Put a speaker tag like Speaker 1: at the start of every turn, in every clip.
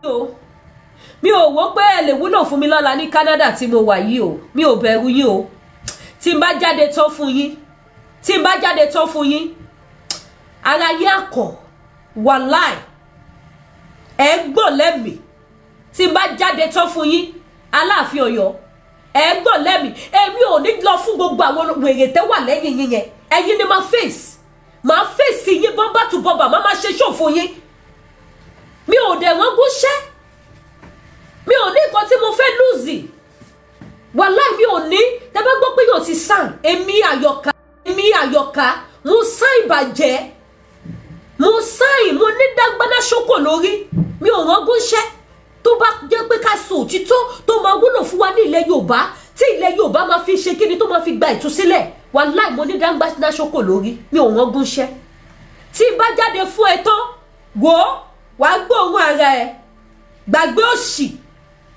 Speaker 1: O, mi ò wò pé ẹ lè wúlò fún mi lọ́la ní Canada tí mo wà yìí o. Mi ò bẹ̀rù yín o. Tí n bá jáde tán fún yín, tí n bá jáde tán fún yín, ara yín àkọ́, wàláì, ẹ gbọ́n lẹ́mìí. Tí n bá jáde tán fún yín, Aláàfin Ọ̀yọ́, ẹ gbọ́n lẹ́mìí. Èmi ò ní lọ fún gbogbo àwọn wèrè tẹ́ wà lẹ́yìn yín yẹn. Ẹ̀yin ni máa face, máa face yín bumper to bumper, máa ṣe ṣòfò yín. Mi ò dẹ̀ wọ́n gúnṣẹ́, mi ò ní nǹkan tí mo fẹ́ lose, wàláì, mi ò ní. Tẹ́ bá gbọ́ pé yóò ti sàn, èmi Àyọ̀ká, èmi Àyọ̀ká, mo sàn ìbàjẹ́, mo sàn, mo ní dágbáná ṣókò lórí. Mi ò rán gúnṣẹ́. Tó bá jẹ́ pé ká sọ òtítọ́ tó máa wúlò fún wa ní ilẹ̀ Yorùbá, tí ilẹ̀ Yorùbá máa fi ṣe kíni, tó máa fi gba ìtúsílẹ̀, wàláì, mo ní dágbáná ṣókò lórí. Mi ò rán gúnṣẹ́. Tí n bá jáde fún ẹ tán, wò ó, wàá gbóòórùn ara ẹ. Gbàgbé òṣì.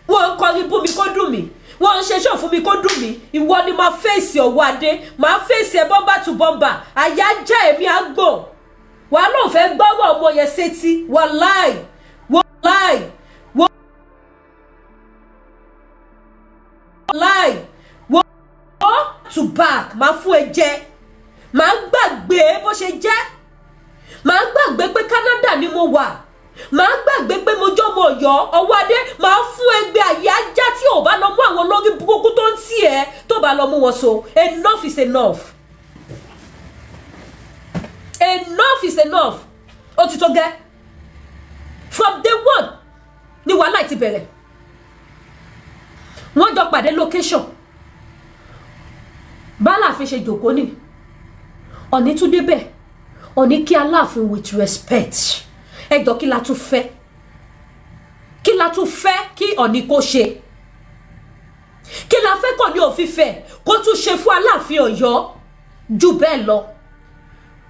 Speaker 1: Wọ́n ń kọrin bú mi kó dùn mí, wọ́n ń ṣe ṣọ́ fún mi kó dùn mí. Ìwọ ni máa face. Ọ̀wọ́ adé, máa face ẹ bumper to bumper. Àyà já èmi á gbọ̀n. Wàá lóun fẹ́ gbọ́rọ̀ ọmọ yẹn sétí. Wàláì, wàláì, wàláì, wọ́n to back máa fún ẹ jẹ. Máa gbàgbé bó ṣe jẹ́, máa gbàgbé pé Canada ni mo wà, màá gbàgbé pé mo jọmọ Ọ̀yọ́. Ọwọ́ adé, màá fún ẹgbẹ́ àyè ajá tí ò bá lọ mú àwọn olórí burúkú tó ń tì ẹ́, tó bá lọ mú wọn so. Enough is enough, enough is enough. Ó ti tó gẹ́. From day one ni wàhálà ti bẹ̀rẹ̀. Wọ́n jọ pàdé location báláàfin ṣe jòkó ni Ọ̀ní tún débẹ̀. Ọ̀ní kí Aláàfin with respect. Ẹjọ́, kí la tún fẹ́? Kí la tún fẹ́ kí Ọ̀ní kó ṣe? Kí la fẹ́ kọ̀ ní òfìfẹ́ kó tún ṣe fún Aláàfin Ọ̀yọ́ jù bẹ́ẹ̀ lọ?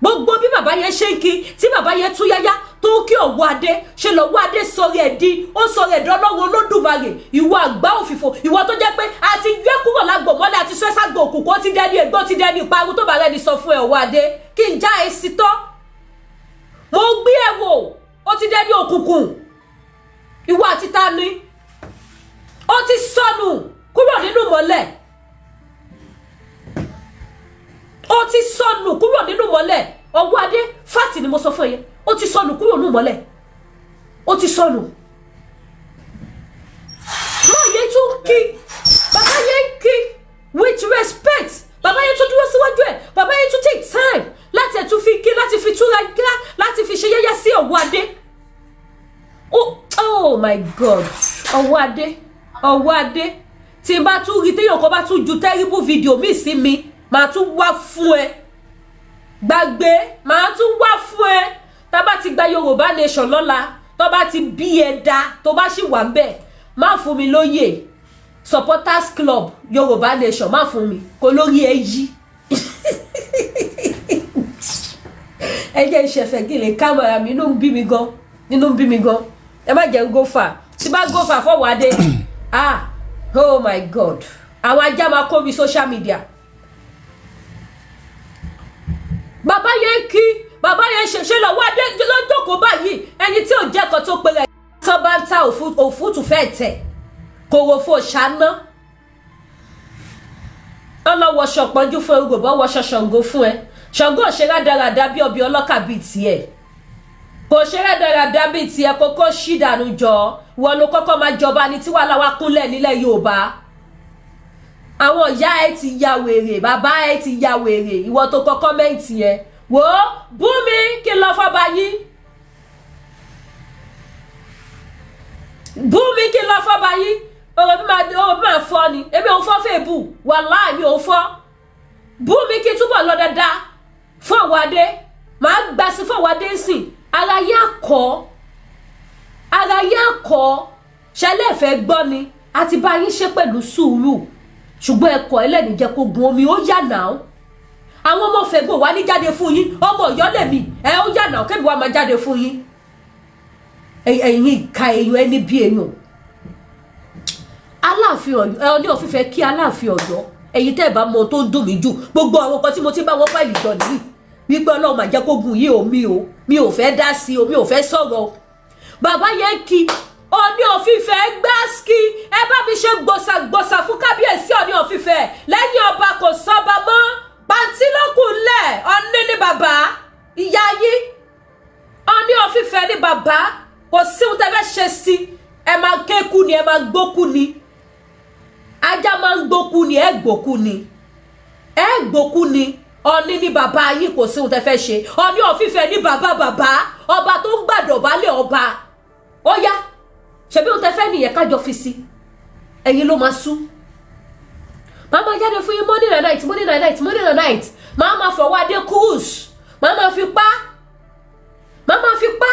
Speaker 1: Gbogbo bí bàbá yẹn ṣe ń kí, tí bàbá yẹn tún yáyá tó ń kí Ọ̀wọ́ adé, ṣe lọ́wọ́ adé sọ̀rọ̀ ẹ̀ di, ó sọ̀rọ̀ ẹ̀ dọ́lọ́wọ́ Olódùmarè. Ìwọ àgbá òfìfo, ìwọ tó jẹ́ pé a ti gbé kúrò lágbo mọ́lẹ̀ àti sẹ́sàgbò òkùnkùn, ó ti dẹ́ni ègbó, ti dẹ́ni ìparun. Tó bá rẹ́ni sọ fún ẹ, Ọ̀wọ́ adé, kí n já ẹ sí tọ́. Mo gbé ẹ wò, ó ti dẹ́ni òkùnkùn. Ìwọ àti ta ni? Ó ti sọnù kúrò nínú mọ́lẹ̀, ó ti sọnù kúrò nínú mọ́lẹ̀. Ọwọ́ adé, fáàtì ni mo sọ fún ẹ yẹn. Ó ti sọnù kúrò nínú mọ́lẹ̀, ó ti sọnù. Máa yẹ tún kí bàbá yẹn ń kí with respect. Bàbá yẹn tún dúró síwájú ẹ, bàbá yẹn tún take time láti ẹ̀ tún fi kí, láti fi túra gá, láti fi ṣe yẹ́yẹ́ sí Ọwọ́ adé. Oh, oh my God! Ọwọ́ adé, Ọwọ́ adé, tí n bá tún rí téèyàn kan bá tún ju terrible video mi sí mi, màá tún wá fún ẹ. Gbàgbé, màá tún wá fún ẹ. Tá bá ti gba Yorùbá Nation lọ́la, tó bá ti bí ẹ da, tó bá sì wà ń bẹ̀, má fún mi lóyè supporters club Yorùbá Nation, má fún mi kó lórí ẹ yí. Ẹ jẹ́ ìṣẹ̀fẹ̀ kí lè kámẹ́rà mi. Inú ń bí mi gan, inú ń bí mi gan. Ẹ má jẹ́ ń go far. Tí bá go far fọwọ́ adé, ah, oh my God, àwọn ajá máa kó mi social media. Bàbá yẹn kí bàbá yẹn ṣe lọ́wọ́ adé lọ́jọ́kọ̀ọ́ báyìí. Ẹni tí ò jẹ́ kan tó pe rẹ̀ tó bá ń ta òfútù fẹ́ tẹ̀ kòròfo ṣáná, ọlọ́wọ́sọ pọ́njú fún ẹ, bọ́ wọṣọ Ṣàngó fún ẹ. Ṣàngó ò ṣe rádaràda bí ọbẹ̀ ọlọ́kà bíi tiẹ̀, kò ṣe rádaràda bíi tiẹ̀. Kókó ṣì dànù jọ. Wọn ló kọ́kọ́ máa jọba ní tí wàhálà wa kúnlẹ̀ nílẹ̀ Yorùbá. Àwọn ìyá ẹ ti ya wèrè, bàbá ẹ ti ya wèrè. Ìwọ tó kọ comment yẹn, wò ó, bú mi kí n lọ fọba yín, bú mi kí n lọ fọba yín. Ọ̀rọ̀ mi máa, ọ̀rọ̀ mi máa fọ́ ni. Èmi ò fọ́ fèébù, wàláì, mi ò fọ́. Bú mi kí n túbọ̀ lọ dáadáa fún àwọn adé. Màá gbà sí fún àwọn adé sìn. Ara yín àkọ́, ara yín àkọ́. Ṣẹlẹ̀ fẹ́ gbọ́ ni a ti bá yín ṣe pẹ̀lú sùúrù, ṣùgbọ́n ẹ̀kọ́ ẹlẹ́ni jẹ́ kó gun omi ó yà náà. Àwọn ọmọ fẹ̀gbọ́n wa ní jáde fún yín. Ọmọ Ọ̀yọ́ lèmi ẹ, ó yà náà kébì wa máa jáde fún yín. Ẹ̀yin ìka èèyàn, ẹni bí èèyàn. Aláàfin Ọ̀yọ́ ẹ ní òfin fẹ́ kí Aláàfin Ọ̀yọ́. Ẹ̀yin tẹ́ ẹ bá mọ tó ń dùn mí jù, gbogbo àwọn kan tí mo ti bá wọn fáìlì jọ nìyí wípé Ọlọ́run máa jẹ́ kó gun yìí o. Mi ò fẹ́ dá sí o, mi ò fẹ́ sọ̀rọ̀ o. Bàbá yẹn kí Ọọ̀ni ṣe sí? Ẹ máa kéku ni, ẹ máa gbókú ni. Ajá máa ń gbókú ni, ẹ gbókú ni, ẹ gbókú ni. Ọ̀ní ní bàbá yín, kò sí ohun tẹ́ fẹ́ ṣe. Ọ̀ní of Ifẹ̀ ní bàbá bàbá ọba tó ń gbàdọ̀bálẹ̀ ọba. Ó yá, ṣebí ohun tẹ́ fẹ́ nìyẹn, kájọ fi sí. Ẹ̀yin ló máa sú. Màá máa jáde fún yín morning and night, morning and night, morning and night. Màá máa fọwọ́ adé cruise, màá máa fi pa, màá máa fi pa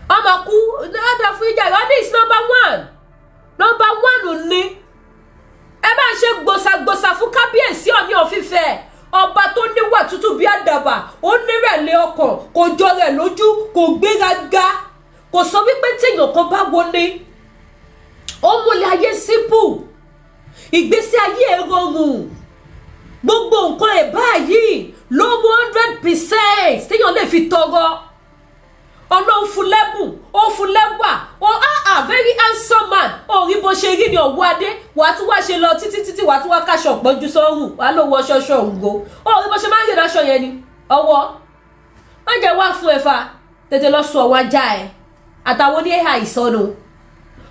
Speaker 1: ọmọ kú ọdọ fún ìjà. Ọdún is number one, number one ní. Ẹ bá ṣe gbòsàgbòsà fún kábíyèsí Ọọ̀ni of Ifẹ̀, ọba tó níwà tútù bí àdàbà. Ó nírẹ̀lẹ̀ ọkàn, kò jọ rẹ̀ lójú, kò gbéraga, kò sọ wípé téèyàn kan bá wọlé. Ó múlẹ̀ ayé simple, ìgbésí ayé ẹ̀ rọrùn, gbogbo nǹkan ẹ̀ báyìí ló mú 100% téèyàn lè fi tọrọ. Ọlọ́run fún lẹ́bùn, ó fún lẹ́wà, ó ah, very handsome man. Ó rí bó ṣe rí ní ọ̀wọ́ adé. Wàá tún wá ṣe lọ títí títí, wàá tún wá káṣọ pọ́njú sọ́rùn, wàá lọ wọ ṣọṣọ òǹgo. Ó rí bó ṣe máa ń yìn aṣọ yẹn ni ọwọ́ má jẹ́ wá fún ẹ̀fà. Tètè lọ sọ ọwọ́ ajá ẹ̀ àtàwọn ní AI ìsọnù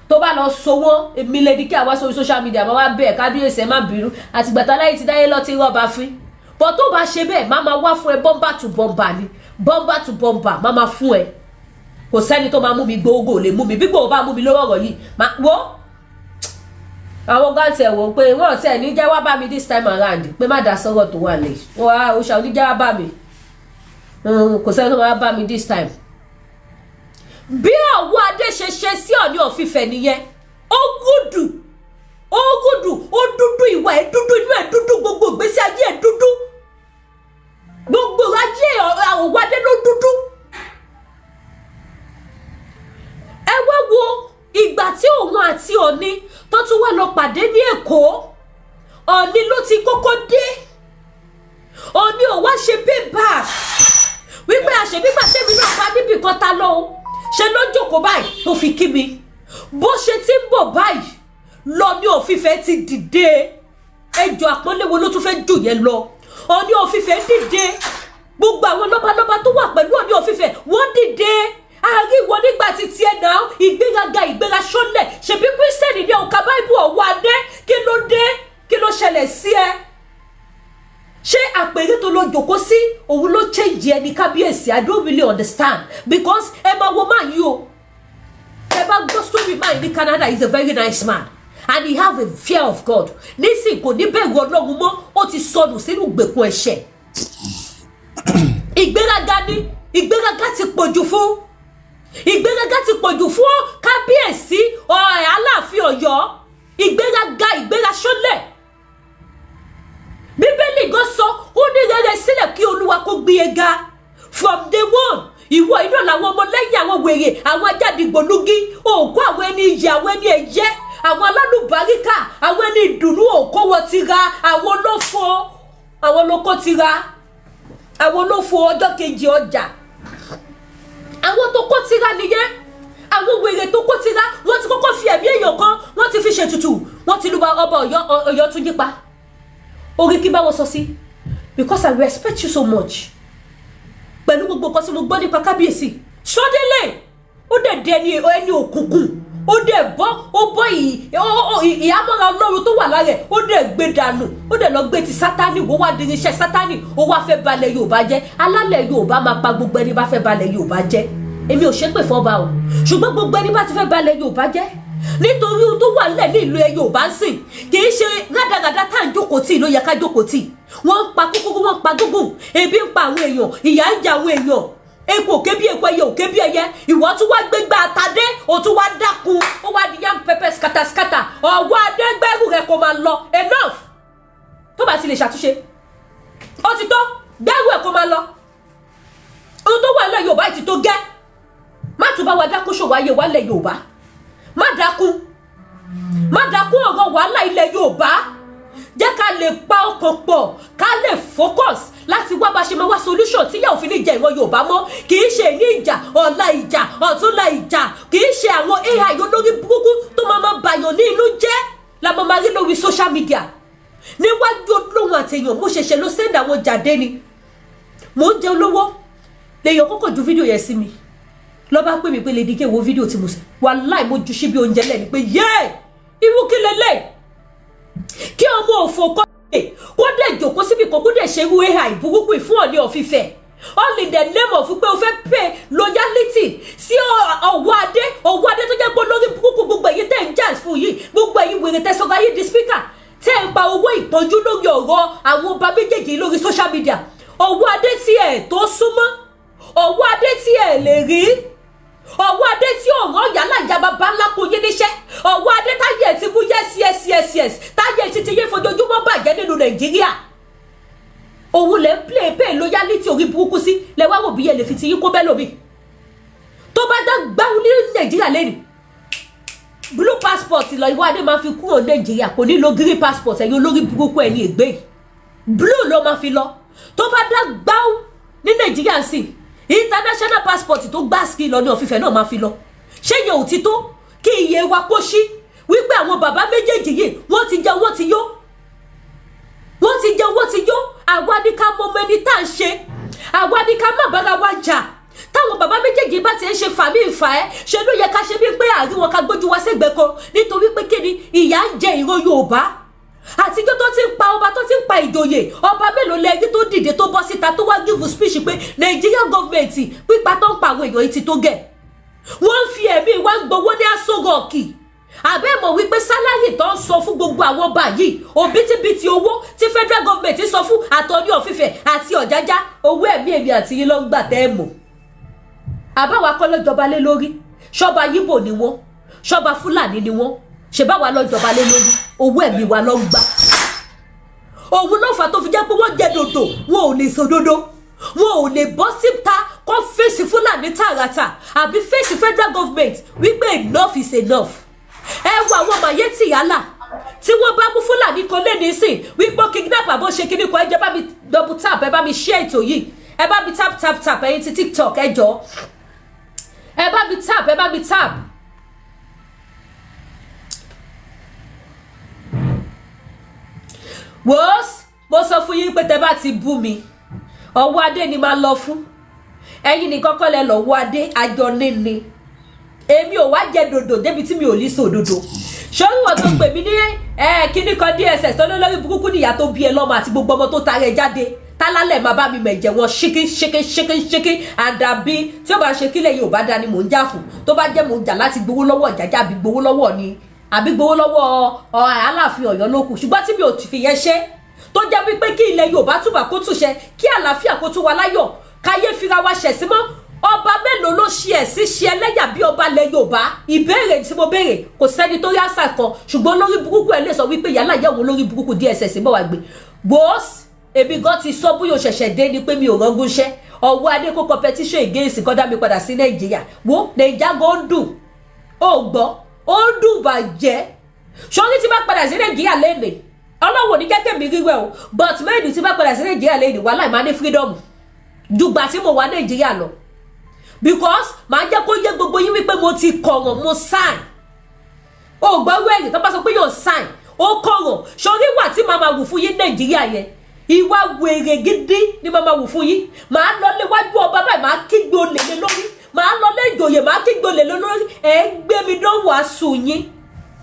Speaker 1: tó bá lọ so wọn. Èmi lè di kí àwa sórí social media máa wá bẹ́ẹ̀. Kábíyèsí, ẹ má bínú, àtìgbà tá láyé ti dáyé lọ ti rọ́ọ̀bà fín bọ́. Tó bá ṣe bẹ́ẹ̀, má máa wá fún ẹ bumper to bumper ni, bumper to bumper má máa fún ẹ. Kò sẹ́ni tó máa mú mi. Gbogbo lè mú mi bí gbogbo bá mú mi lórí ọ̀rọ̀ yìí. Má wo àwọn gáàtì ẹ̀ wò pé wọ́n tẹ̀ ní jẹ́ wá bá mi this time around, pé má dá sọ́rọ̀ tó wà lẹ̀ wọ́n á oṣù àwọn oníjẹ́ wá bá mi. Kò sẹ́ni tó máa bá mi this time. Bí ọwọ́ adé ṣe ṣe sí Ọọ̀ni of Ifẹ̀ nìyẹn. Ó gùdù, ó gùdù, ó dúdú, ìwà ẹ̀ dúdú, inú ẹ̀ dúdú, gbogbo ìgbésí ayé ẹ̀ dúdú, gbogbo ayé ọwọ́ adé ló dúdú. Ẹ wá wo ìgbà tí òun àti Ọọ̀ni tó tún wá lọ pàdé ní Èkó. Ọọ̀ni ló ti kọ́kọ́ dé. Ọọ̀ni ò wá ṣe payback wípé àṣebígbà tèmi náà bá níbì kan ta lọ o. Ṣe ló jókòó báyìí tó fi kí mi. Bó ṣe ti ń bọ̀ báyìí lọ ní of Ifẹ̀ ti dìde. Ẹjọ́, àpọ́nlé wo ló tún fẹ́ jù yẹn lọ? Ọọ̀ni of Ifẹ̀ dìde, gbogbo àwọn lọ́balọ́ba tó wà pẹ̀lú Ọọ̀ni of Ifẹ̀, wọ́n dìde. Àríwọ nígbà tí tiẹ̀ náà, ìgbéraga, ìgbéra ṣọlẹ̀. Ṣebí Christian ní ọ̀ka báìbù. Ọ̀wọ́ adé, kí ló dé? Kí ló ṣẹlẹ̀ sí ẹ? Ṣé àpèrè tó lọ jòkó sí òun ló change ẹni? Kábíyèsí, I don't really understand, because ẹ máa wo máa yí o. Ẹ bá gbọ́ story man ní Canada, is a very nice man and he have a fear of God. Nísìn kò ní bẹ̀rù Ọlọ́run mọ́, ó ti sọnù sínú ìgbèkùn ẹ̀ṣẹ̀. Ìgbéraga ni, ìgbéraga ti pọ̀jù fún, ìgbéraga ti pọ̀jù fún kábíyèsí Aláàfin Ọ̀yọ́. Ìgbéraga, ìgbéra ṣọlẹ̀. Bíbélì gan sọ, ó ní rere sílẹ̀ kí Olúwa kó gbé e ga. From day one, ìwọ iná làwọn ọmọlẹ́yìn, àwọn wèrè, àwọn ajádìgbòlugi òkú, àwọn ẹni iyì, àwọn ẹni ẹ̀yẹ, àwọn alálùbáríkà, àwọn ẹni ìdùnnú, òkó wọn ti ra. Àwọn olófo, àwọn olóko ti ra, àwọn olófo ọjọ́ kejì ọjà, àwọn tó kó tira nìyẹn. Àwọn wèrè tó kó tira, wọ́n ti kọ́kọ́ fi ẹ̀mí èèyàn kan, wọ́n ti fi ṣètùtù, wọ́n ti lu ọba Ọ̀yọ́. Ọ̀yọ́ tún yípa orí kí bá wọn sọ sí, because I respect you so much. Pẹ̀lú gbogbo nǹkan tí mo gbọ́ nípa kábíyèsí, suddenly ó dẹ̀ di ẹni òkùnkùn. Ó dẹ̀ bọ́, ó bọ́ ìhámọ́ra Ọlọ́run tó wà lára ẹ̀, ó dẹ̀ gbé dànù, ó dẹ̀ lọ gbé ti Sátánì. Ó wá di irinṣẹ́ Sátánì, ó wá fẹ́ balẹ̀ Yorùbá jẹ́. Alálẹ̀ Yorùbá máa pa gbogbo ẹni bá fẹ́ balẹ̀ Yorùbá jẹ́. Èmi ò ṣépè fọ́ba o, ṣùgbọ́n gbogbo ẹni bá ti fẹ́ balẹ̀ Yorùbá jẹ́, nítorí ohun tó wà nílẹ̀ ní ìlú Yorùbá ń sìn, kì í ṣe rádaràda tá à ń jókòó tì ló yẹ ká jókòó tì. Wọ́n ń pa kúkúrú, wọ́n ń pa gúngùn, ebi ń pa àwọn èèyàn, ìyà ń jẹ àwọn èèyàn, eku òkè bí eku, ẹyẹ òkè bí ẹyẹ. Ìwọ tún wá gbégbá àtàdé, o tún wá dákun, ó wá di yam pepper scatter scatter. Ọwọ́ adégbẹ́rù rẹ kò máa lọ. Enough! Tó bá ti lè ṣàtúnṣe, ó ti tó, gbẹ́rù ẹ̀ kó máa lọ. Ohun tó wà nílẹ̀ Yorùbá ti tó gẹ́. Má tún bá wa dákún ṣòwò ayé wa lẹ̀ Yorùbá. Má dákún, má dákún ọ̀rọ̀ wàhálà ilẹ̀ Yorùbá. Jẹ́ ká lè pa ọkàn pọ̀, ká lè focus láti wá bá ṣe máa wá solution tí yàwó fi ní jẹ ìran Yorùbá mọ́. Kì í ṣe ní ìjà ọ̀la, ìjà ọ̀túnla, ìjà. Kì í ṣe àwọn AI olórí burúkú tó máa máa bàyàn ní inú jẹ́ la máa máa rí lórí social media níwájú olóhùn àtẹ̀yàn. Mo ṣẹ̀ṣẹ̀ lọ send àwọn jáde ni, mò ń jẹun lọ́wọ́, lèèyàn kọ́kọ́ ju fídíò yẹn sí mi. Lọ́ bá pè mí pé, "Lady K, wo fídíò tí mo ṣe." Wàláì, mo ju síbi oúnjẹ lẹ́ni pé yéè, irú kí lélẹ̀? Kí ọmọ òfò kọ́ kó dẹ̀ jòkó síbi kan, kó dẹ̀ ṣe irú AI burúkú fún Ọọ̀ni of Ifẹ̀, all in the name of pé o fẹ́ pay loyalty sí Ọwọ́ Adé. Ọwọ́ Adé tó jẹ́ pé olórí burúkú, gbogbo èyí tẹ̀ ń jà fún yìí, gbogbo èyí wèrè tẹ̀sán ayé di speaker, tẹ́ ń pa owó ìtọ́jú lórí ọ̀rọ̀ àwọn ọba méjèèjì lórí social media. Ọwọ́ Adé tí ẹ̀ tó súnmọ́, Ọwọ́ Adé tí ẹ̀ lè rí, Ọwọ́ Adé tí ọ̀rọ̀ yálà ìyá bàbá ńlá kò yé níṣẹ́, Ọwọ́ Adé táyé ẹ̀ ti mú yes, táyé ti ti yé fojoojúmọ́ bàjẹ́ nínú Nàìjíríà, òun lè ń play pay loyalty orí burúkú sí. Lẹ wá wò bí ẹ lè fi ti yín kó bẹ́ẹ̀ lómi tó bá dá gbáwó ní Nàìjíríà lẹ́nu. Blue passport lọ ìwọ Adé máa fi kúrò Nàìjíríà, kò ní lo green passport. Ẹ̀yin olórí burúkú, ẹ̀yin ègbé yìí, blue ló máa fi lọ. Tó bá dá gbáwó ní Nàìjíríà sí, international passport tó gbá ski lọ ní ọ̀fífẹ́ náà máa fi lọ. Ṣé yẹn ò ti tó kí iye wa kó sí wípé àwọn bàbá méjèèjì yìí, wọ́n ti jẹ, wọ́n ti yó, wọ́n ti jẹ, wọ́n ti yó? Àwa ní ká mọ ọmọ ẹni tá à ń ṣe, àwa ní ká má bára wa jà. Táwọn bàbá méjèèjì bá ti ń ṣe fàmí ìfà ẹ, ṣe ló yẹ ká ṣe bí pé àárín wọn, ká gbójú wa sẹ́gbẹ̀ẹ́ kan, nítorí pé kí ni? Ìyà ń jẹ ìran Yorùbá. Àtijọ́ tó ti ń pa ọba, tó ti ń pa ìjòyè, ọba mélòó lẹ́rí tó dìde, tó bọ́ síta, tó wá give speech pé Nigerian government, pípa tó ń pa àwọn èèyàn yìí ti tó gẹ̀? Wọ́n ń fi ẹ̀mí wa gbowó ní Aso Rock. Àbẹ́ mọ̀ wípé salary tó ń sọ fún gbogbo àwọn ọba yìí, òbítíbitì owó tí federal government sọ fún àtọ́ní ọ̀fífẹ́ àti Ọ̀jájá, owó ẹ̀mí èmi àti yín ló ń gbà tẹ́ ẹ̀ mọ̀. Àbáwa kọ́ ló jọba lé lórí? Ṣọba Yíbò ni wọ́n? Ṣọba Fúlàní ni wọ́n? Ṣe báwa ló jọba lé lórí? Owó ẹ̀mí wa ló ń gbà. Òun ló fà tó fi jẹ́ pé wọ́n jẹ dòdò, wọn ò lè sọ dòdò, wọn ò lè bọ́ síta kó fèsì Fúlàní tààràtà àbí fèsì federal government wípé enough is enough. Ẹ wo àwọn Miyetti Allah tí wọ́n bá mú Fúlàní kan lé nísìn wípé kidnap àbó ṣe kíní kan. Ẹ jẹ́ bá mi double tap, ẹ bá mi share ètò yìí, ẹ bá mi tap tap tap. Ẹ̀yin ti TikTok, ẹ jọ̀ọ́, ẹ bá mi tap, ẹ bá mi tap. Wòós, mo sọ fún yín pé tẹ bá ti bú mi, Ọwọ́ Adé ni máa lọ fún. Ẹ̀yin ní kọ́kọ́ lẹ lọ́wọ́ Adé àjọ níní. Èmi ò wá jẹ dòdò débi tí mi ò ní sọ òdodo. Sórí wọn tó pè mí ní kíní kan DSS tó lórí burúkú níyà tó bí ẹ lọ́mọ àti gbogbo ọmọ tó tarẹ̀ jáde tálálẹ̀ máa bá mi mẹ̀jẹ̀ wọn ṣíkí ṣíkí ṣíkí ṣíkí. Àdàbí tí ó bá ṣe kílẹ̀ yóò bá dá ni mò ń jà fún. Tó bá jẹ́ mò ń jà láti gbowó lọ́wọ́ Ọ̀jájá, àbí gbowó lọ́wọ́ ni, àbí gbowó lọ́wọ́ Aláàfin Ọ̀yọ́ ló kù. Ṣùgbọ́n tí mi ò fi yẹn ṣe, tó jẹ́ wípé kí ilẹ̀ Yorùbá túbà kó túṣẹ, kí àlàáfíà kó tún wa láyọ̀, káyé fira wa ṣẹ̀ sí mọ́. Ọba mélòó ló ṣe ẹ̀sìn ṣe ẹlẹ́yà bí ọba ilẹ̀ Yorùbá? Ìbéèrè tí mo béèrè, kò sẹ́ni tó rí àṣà kan. Ṣùgbọ́n lórí burúkú ẹ̀ lè sọ wípé yálà yẹ̀ wọ́n lórí burúkú DSS bọ̀ wá gbé gbòós. Èmi gan ti sọ bóyá o ṣẹ̀ṣẹ̀ dé ni pé mi ò rọ́gún ṣẹ́. Ọwọ́ Adé kó competition against kọ́ dá mi padà sí Nàìjíríà. Wo Nàìjíríà gan ń dùn, ó gbọ́, ó ń dùn bàjẹ́. Sọ́rí tí bá padà sí Nàìjíríà lẹ́nìí, Ọlọ́wọ́ ní jẹ́ kẹ́mi ríwẹ̀ o, but mẹ́rin tí bá padà sí Nàìjíríà lẹ́nìí, wàhálà, ìmáa ní freedom jùgbà tí mo wà Nàìjíríà lọ, because màá jẹ́ kó yé gbogbo yín wípé mo ti kọ̀rọ̀, mo sign. O gbọ́ wẹ̀rì tó bá sọ pé yóò sign, ó kọ̀rọ̀. Sórí wà tí màá máa wù fún yín Nàìjíríà yẹn, ìwà wèrè gidi ni màá máa wù fún yín. Màá lọ léwájú ọba báyìí, màá kígbe olè lé lórí. Màá lọ lé ìjòyè, màá kígbe olè lé lórí. Ẹ ń gbé mi dánwò aṣọ yín.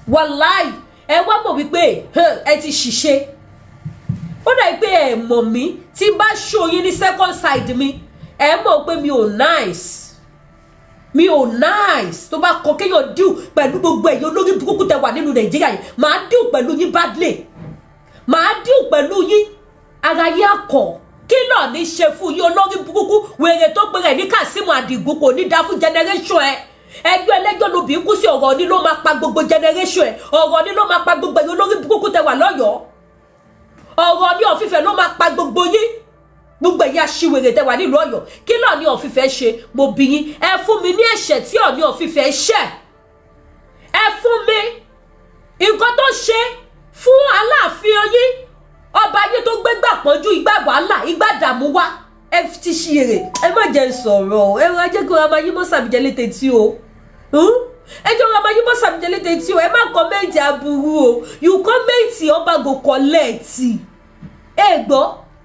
Speaker 1: Wàláì, ẹ wá mọ̀ wípé ẹ ti ṣìṣe. Ó dà pé ẹ mọ̀ mí. Tí n bá ṣó yín ní second side mi, ẹ mọ̀ pé mi ò nice, mi ò nice. Tó bá kọ kéèyàn deal pẹ̀lú gbogbo ẹ̀yin olórí burúkú tẹ wà nínú Nàìjíríà yìí, màá deal pẹ̀lú yín badly, màá deal pẹ̀lú yín, ara yín akọ̀. Kí náà ní ṣe fún yín? Olórí burúkú wèrè tó pe rẹ̀ ní Kazeem Adigun, kò ní dá fún generation ẹ. Ẹjọ́ ẹlẹ́jọ́ ló bí kú sí. Ọ̀rọ̀ ni ló máa pa gbogbo generation ẹ. Ọ̀rọ̀ ni ló máa pa gbogbo ẹ̀yin olórí burúkú tẹ wà lọ́yọ̀ọ́. Ọ̀rọ̀ ní ọ̀fífẹ́ ló máa pa gbogbo yín, gbogbo ẹ̀yin aṣiwèrè tẹ wà nílùú Ọ̀yọ́. Kí náà ní ọ̀fífẹ́ ṣe? Mo bí yín, ẹ fún mi ní ẹ̀ṣẹ̀ tí Ọọ̀ni ọ̀fífẹ́ ṣẹ̀. Ẹ fún mi nǹkan tó ṣe fún Aláàfin yín, ọba yín tó gbégbà pọ́njú, ìgbà wàhálà, ìgbà dààmú wá. Ẹ ti ṣe èrè. Ẹ má jẹ́ n sọ̀rọ̀ o. Ẹ wá jẹ́ kí wọ́n máa yí mọ́ sàbíjẹ́ létè tí o. Ẹ jẹ́ wọ́n máa yí mọ́ sàbíjẹ́ létè tí o. Ẹ má comment aburú o. You comment, ọba go collect. Ẹ gbọ́,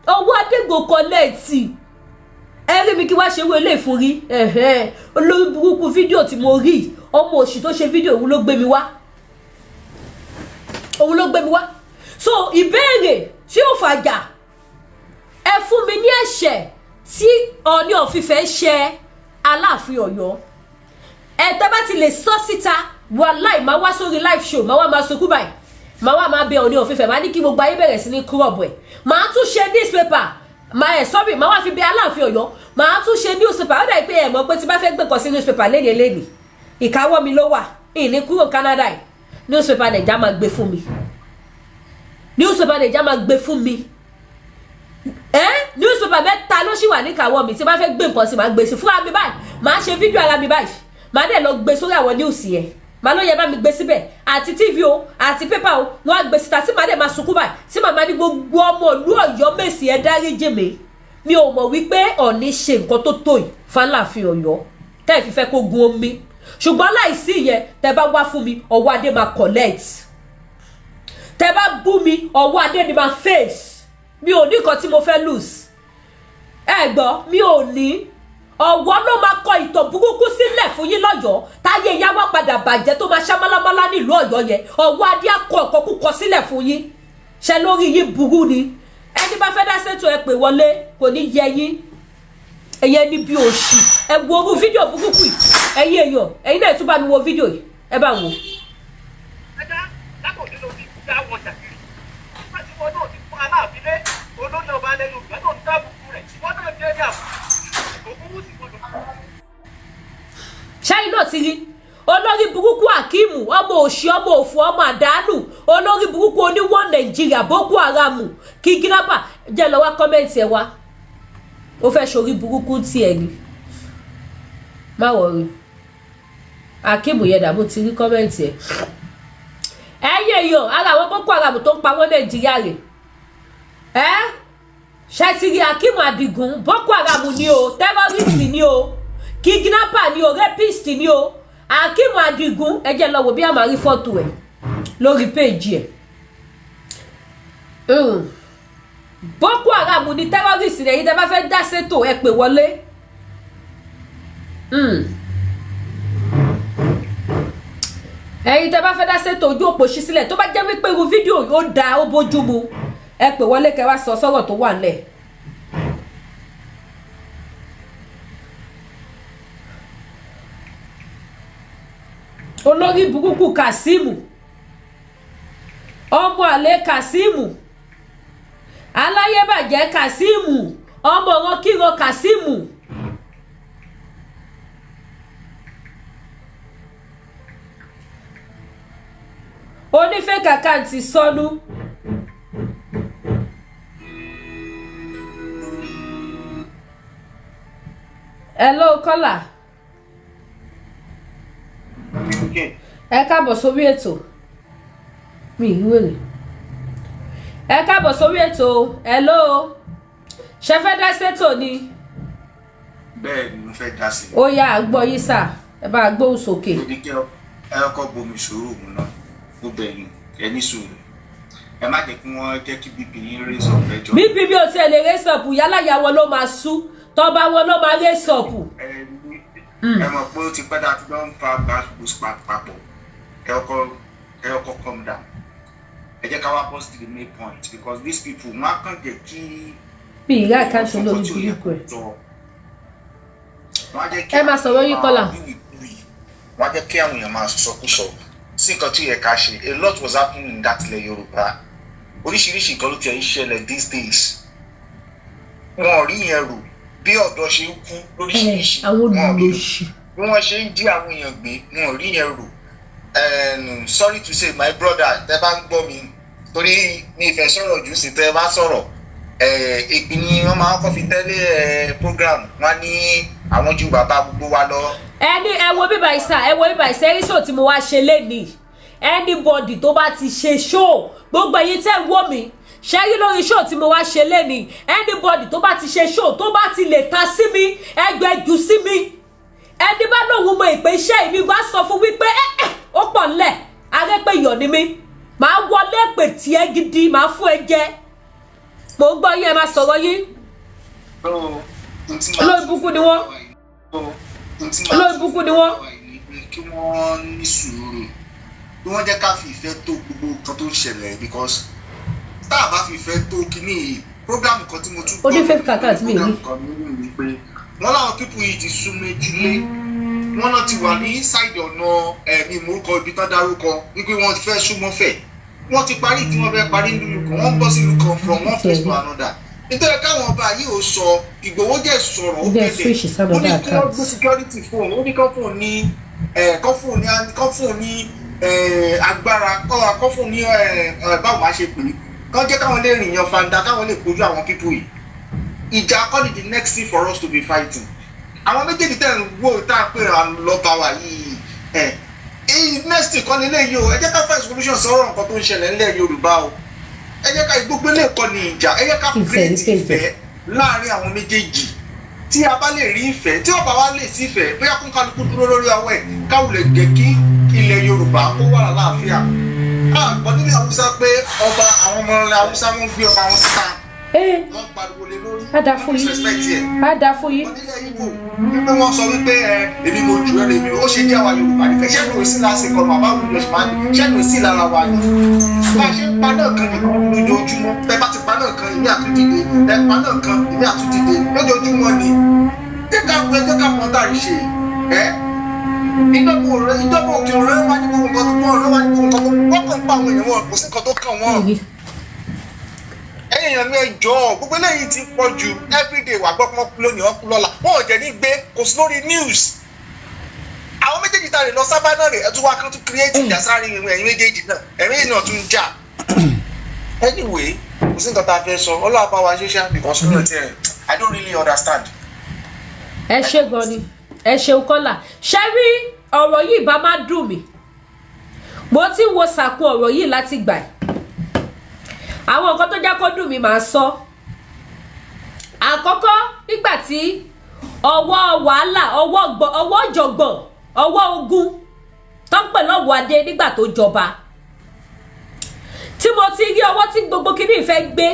Speaker 1: ọwọ́ adé go collect. Ẹ rí mi kí wá ṣe wé ilé ìfún rí. Olórí burúkú fídíò tí mo rí, ọmọ òṣì tó ṣe fídíò, òun ló gbé mi wá, òun ló gbé mi wá. So ìbéèrè tí ó fàjà, ẹ fún mi ní ẹ̀ṣẹ̀ tí Ọọ̀ni of Ifẹ̀ ṣe Aláàfin Ọ̀yọ́. Ẹ tẹ́ bá ti lè sọ síta, wàláì, máa wá sórí live show, máa wá máa sunkún báyìí, máa wá máa bẹ Ọọ̀ni of Ifẹ̀, máa ní kí gbogbo ayé bẹ̀rẹ̀ sí ní crop ẹ̀. Máa tún ṣe newspaper, máa ẹ̀ sọ́bì, máa wá fi bẹ Aláàfin Ọ̀yọ́. Máa tún ṣe newspaper. Ó dà pé ẹ mọ̀ pé tí bá fẹ́ gbé kan sí newspaper léni léni, ìkáwọ́ mi ló wà. Ìní kúrò Canada yìí, newspaper Naija máa gbé fún mi, newspaper Naija máa gbé fún mi. Ẹ newspaper mẹ́ta ló sì wà níkàáwọ́ mi. Tí bá fẹ́ gbé nǹkan sí, máa gbé sí fúnra mi báyìí. Máa ṣe fídíò ara mi báyìí, máa dẹ̀ lọ gbé sórí àwọn news yẹn. Màá ló yẹ bá mi gbé síbẹ̀, àti TV o, àti paper o, wọ́n á gbé síta, tí màá dẹ̀ máa sunkún báyìí, tí màá ní gbogbo ọmọ ìlú Ọ̀yọ́ Mèsì, ẹ dáríjì mi. Mi ò mọ̀ wípé Ọ̀ọ̀ni ṣe nǹkan tó tó yìí fáláàfin Ọ̀yọ́ tẹ́ ẹ fi fẹ́ kó gun omi. Ṣùgbọ́n láìsí ìyẹn, tẹ́ bá wá fún mi, ọwọ́ adé máa collect. Tẹ́ bá bú mi, ọwọ́ adé ni máa face. Mi ò ní nǹkan tí mo fẹ́ lose. Ẹ gbọ́, mi ò ní. Ọ̀wọ́ ló máa kọ ìtàn burúkú sílẹ̀ fún yín lọ́yọ̀ọ́, táyé ìyá wa padà bàjẹ́, tó máa ṣá málámálá nílùú Ọ̀yọ́ yẹn. Ọ̀wọ́ adé akọ ọ̀kọ́ kúkọ sílẹ̀ fún yín. Ṣe lórí yín burú ni. Ẹni bá fẹ́ dá sétò, ẹ pè wọlé. Kò ní yẹ yín, ẹ̀yẹ ní bí òṣì. Ẹ wo orú fídíò burúkú yìí. Ẹ̀yin èèyàn, ẹ̀yin náà tún bá mi wo fídíò yìí, ẹ bá wò.
Speaker 2: Ajá lákòókò ló fi dá wọn jàkiri nígbà tí wọn náà ti fún Aláàfin lé olórí ọba alẹ́ Yorùbá náà ń dáàbòbò rẹ̀, wọn náà jẹ́ ní àbùkù Ògúnwùsì gbọdọ̀.
Speaker 1: Ṣáyìn náà ti rí olórí burúkú Akíìmù, ọmọ òṣì, ọmọ òfò, ọmọ àdánù, olórí burúkú oníwọ̀n Nàìjíríà, Boko Haram, kidnapper. Jẹ́ lọ wá comment ẹ̀ wá. Ó fẹ́ ṣorí burúkú tiẹ̀ ni. Má worry, Akíìmù yẹn dàbò ti rí comment ẹ̀. Ẹ̀yin èèyàn, ara àwọn Boko Haram tó ń pa wọ́n Nàìjíríà rè ẹ́. Ṣètìrì Akíìmù Àdìgún, Boko Haram ni o, terrorist ni o, kidnapper ni o, rapist ni o. Akíìmù Àdìgún, ẹ jẹ́ lọ wò bí a máa rí fọ́tò ẹ̀ lórí péèjì ẹ̀. Boko Haram ni, terrorist ni. Ẹ̀yin tẹ́ bá fẹ́ dá sétò, ẹ pè wọlé. Ẹ̀yin tẹ́ bá fẹ́ dá sétò, ojú òpó ṣí sílẹ̀. Tó bá jẹ́ wípé irú fídíò ó dáa, ó bójú mu, ẹ pè wọlé kẹ́ wá sọ sọ́rọ̀ tó wà nílẹ̀. Olórí burúkú Kazeem, ọmọ àlè Kazeem, aláyébàjẹ́ Kazeem, ọmọ wọn kíran Kazeem. Oní fake account sọnù. Hello, kọ́là. Ẹ káàbọ̀ sórí ètò mi ìwéré. Ẹ káàbọ̀ sórí ètò. Hello, ṣe fẹ́ dá sétò ni?
Speaker 3: Bẹ́ẹ̀ ni, mo fẹ́ dá sí i.
Speaker 1: Ó yá, à ń gbọ́ yín sà. Ẹ bá gbóhùn sókè.
Speaker 3: Ó ní kí ẹ kọ́ bomi sùúrù mu náà. Mo bẹ̀ yín, ẹ ní sùúrù, ẹ má jẹ́ kí wọ́n jẹ́ kí BP yín raise up, ẹ jọ̀ọ́.
Speaker 1: BP mi ò tiẹ̀ lè raise up. Yálàyà wọn ló máa sú, tọ́ba wọn ló máa raise up.
Speaker 3: Ẹ ní ẹ mọ̀ pé ó ti pẹ́ dáa tí wọ́n ń fa gbàgbós papọ̀. Ẹ kọ́ calm down. Ẹ jẹ́ ká wá bọ́ sí the main point, because these people, wọ́n á kàn jẹ́ kí
Speaker 1: Mi ìrá àkáǹtì olórí burúkú ẹ̀.
Speaker 3: Wọ́n á jẹ́ kí
Speaker 1: Ẹ máa sọ̀rọ̀ yín, Kọ́lá.
Speaker 3: Wọ́n á jẹ́ kí àwọn èèyàn máa sọkúsọ sí nǹkan tí ó yẹ ká ṣe. A lot was happening in that ilẹ̀ Yorùbá. Oríṣiríṣi nǹkan ló ti ẹ̀ ń ṣẹlẹ̀ these days. Wọn ò rí yẹn rò, bí ọ̀dọ́ ṣe ń kú lóríṣiríṣi.
Speaker 1: Àwọn
Speaker 3: Wọn ò rí
Speaker 1: olùlòṣì.
Speaker 3: bí wọ́n ṣe ń jí àwọn èèyàn gbé. Wọn ò rí yẹn rò. Sorry to say, my brother, tẹ́ bá ń gbọ́ mi, torí mi ìfẹ́ sọ̀rọ̀ jù sí, tẹ́ bá sọ̀rọ̀, èpè ni wọ́n máa ń kọ́ fi tẹ́lẹ̀ program wọn ní àwọn ju bàbá gbogbo wa lọ.
Speaker 1: Ẹni ẹ wo bíbá ìsà, ẹ wo bíbá ìsà ẹrí show tí mo wá ṣe lénìí. Anybody tó bá ti ṣe show, gbogbo ẹ̀yin tẹ́ ń wò mí, ṣe rí lórí show tí mo wá ṣe lénìí, anybody tó bá ti ṣe show, tó bá ti lè ta sí mi, ẹgbẹ́ jù sí mi. Ẹni bá lóun mọ ìpè iṣẹ́ mi, wá sọ fún wípé ẹ ẹ ó pọ̀ ńlẹ̀ arẹ́pẹ́ iyọ̀ ni mí. Màá wọlé pè tiẹ́ gidi, màá fún ẹ jẹ. Mò ń gbọ́ yín, ẹ máa sọ̀rọ̀ yín.
Speaker 3: So
Speaker 1: Olórí burúkú ni wọ́n. Olórí burúkú ni wọ́n.
Speaker 3: Kí wọ́n ní sùúrù, kí wọ́n jẹ́ ká fi ìfẹ́ tó gbogbo nǹkan tó ń ṣẹlẹ̀, because tá a bá fi ìfẹ́ tó kíní yìí, program kan tí mo tún
Speaker 1: Ó ní fake account mi
Speaker 3: program
Speaker 1: ní.
Speaker 3: kan nínú mi pé wọ́n láwọn people yìí ti sún méjìlé, wọ́n náà ti wà ní side ọ̀nà ẹ̀mí morúkọ ibi tán dárúkọ wípé wọ́n ti fẹ́ súnmọ́ fẹ̀. Wọ́n ti parí tí wọ́n fẹ́ parí nínú kan, wọ́n bọ́ sílùú kan from one place to another, nítorí káwọn ọba yìí ò sọ. Ìgbòho jẹ́ sọ̀rọ̀, ó
Speaker 1: Bẹ́ẹ̀
Speaker 3: bẹ̀bẹ̀
Speaker 1: switch sí
Speaker 3: ó ní
Speaker 1: another
Speaker 3: kí wọ́n
Speaker 1: account.
Speaker 3: Gbé security fóun, ó ní kán fún ní agbára, kán fún ní báwo máa ṣe pè é, kán jẹ́ káwọn lè rìn yan fanda, káwọn lè kojú àwọn people yìí. Ìjà kọ́ ni the next thing for us to be fighting. Àwọn méjèèjì tẹ̀ ń wò tá a pè à ń lọ́ba wa yìí, ẹ̀ èyí next thing kọ́ ni eléyìí o. Ẹ jẹ́ ká find solution sọ̀rọ̀ nǹkan tó ń ṣẹlẹ̀ ńlẹ̀ Yorùbá o. Ẹ jẹ́ ká gbogbo ilé ẹ̀kọ́ ni ìjà. Ẹ jẹ́ ká
Speaker 1: Ìfẹ́
Speaker 3: create
Speaker 1: ní page.
Speaker 3: ìfẹ́ láàárín àwọn méjèèjì. Tí a bá lè rí ìfẹ́, tí ọba wa lè sí ìfẹ́, bóyá kún kálukú dúró lórí ọwọ́ ẹ̀, káwọn lè jẹ́ kí ilẹ̀ Yorùbá kó wà láàáfíà. Àgbọ̀ nílẹ̀ Haúsá pé ọba àwọn ọmọ ilẹ̀ Haúsá, wọ́n gbé ọba wọn síta, wọ́n pariwo lé lórí,
Speaker 1: Á dáa fún yín.
Speaker 3: disrespect ẹ̀.
Speaker 1: Á dáa fún yín.
Speaker 3: Nílẹ̀ Ìgbò wípé wọ́n sọ wípé ẹ èmi mo jù ẹ lèmi, ó ṣe jẹ́ àwa Yorùbá nìkan. Ṣé ló sí lásìkò ọ̀nà àbáwò ló ṣe máa ń ṣé ló sí lára wa ni bá a ṣe ń pa náà kan nìkan lójoojúmọ́? Bẹ́ẹ̀ bá ti pa náà kan, ìmí àtúndìde. Ẹ pa náà kan, ìmí àtúndìde lójoojúmọ́ ni. Jẹ́ ká wọ ẹjọ́ ká pọ́n tàrí ṣe ẹ́. Ìjọba òkè ọ̀rẹ́ wá ní gbogbo nǹkan tó pọ̀ ọ̀rẹ́ wá ní gbogbo nǹkan tó wọ́n kàn ń pa àwọn èèyàn wọn, kò sí nǹkan tó kàn wọ́n. Ẹ̀yin èèyàn mi, ẹ jọ̀ọ́, gbogbo eléyìí ti pọ̀ jù. Everyday wà gbọ́ pọ́n kú lónìí, wọ́n kú lọ́la, wọn ò jẹ́ ní gbé, kò sí lórí news. Àwọn méjèèjì tá a lè lọ sábà náà rè é, tún wá kán tún create ìjà sáré ẹ̀yin méjèèjì náà, ẹ̀yin náà tún jà. Anyway, kò sí nǹkan tá a fẹ́ sọ. Ọlọ́wà bá wa ṣe ṣá, because mi ò tiẹ̀, I don't really understand.
Speaker 1: Ẹ ṣe gan ni, ẹ ṣeun kọ́là. Ṣe rí ọ̀rọ̀ yìí bá má dùn mí, mo ti ń wo sàkún ọ̀rọ̀ yìí láti gbà ẹ̀. Àwọn nǹkan tó jẹ́ kó dùn mí máa sọ. Àkọ́kọ́, nígbà tí ọwọ́ wàhálà, ọwọ́ jọ̀gbọ̀n, ọwọ́ ogun tó ń pè lọ́wọ́ adé nígbà tó jọba, tí mo ti rí ọwọ́ tí gbogbo kìíní fẹ́ gbé,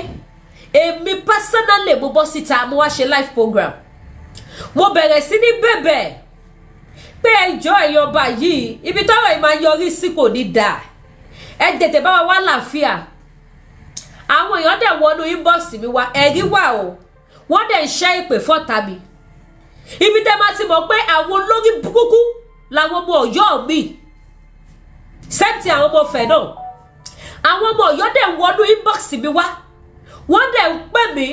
Speaker 1: èmi personally mo bọ́ síta, mo wá ṣe live program, mo bẹ̀rẹ̀ sí ní bẹ̀bẹ̀ pé ẹjọ́, ẹ̀yin ọba yìí, ibi tọ́rọ̀ yìí máa yọrí sí kò ní dáa, ẹ tètè bá wa wá làáfíà. Àwọn èèyàn dẹ̀ wọnú inbox mi wá, ẹ̀rí wà o, wọ́n dẹ̀ ń ṣẹ́ ìpè fọ́ta mi. Ibi tẹ́ máa ti mọ̀ pé àwọn olórí burúkú làwọn ọmọ Ọ̀yọ́ mi, sẹ́ǹtì àwọn ọmọ Ọ̀fẹ́ náà, àwọn ọmọ Ọ̀yọ́ dẹ̀ wọnú inbox mi wá, wọ́n dẹ̀ ń pè mí,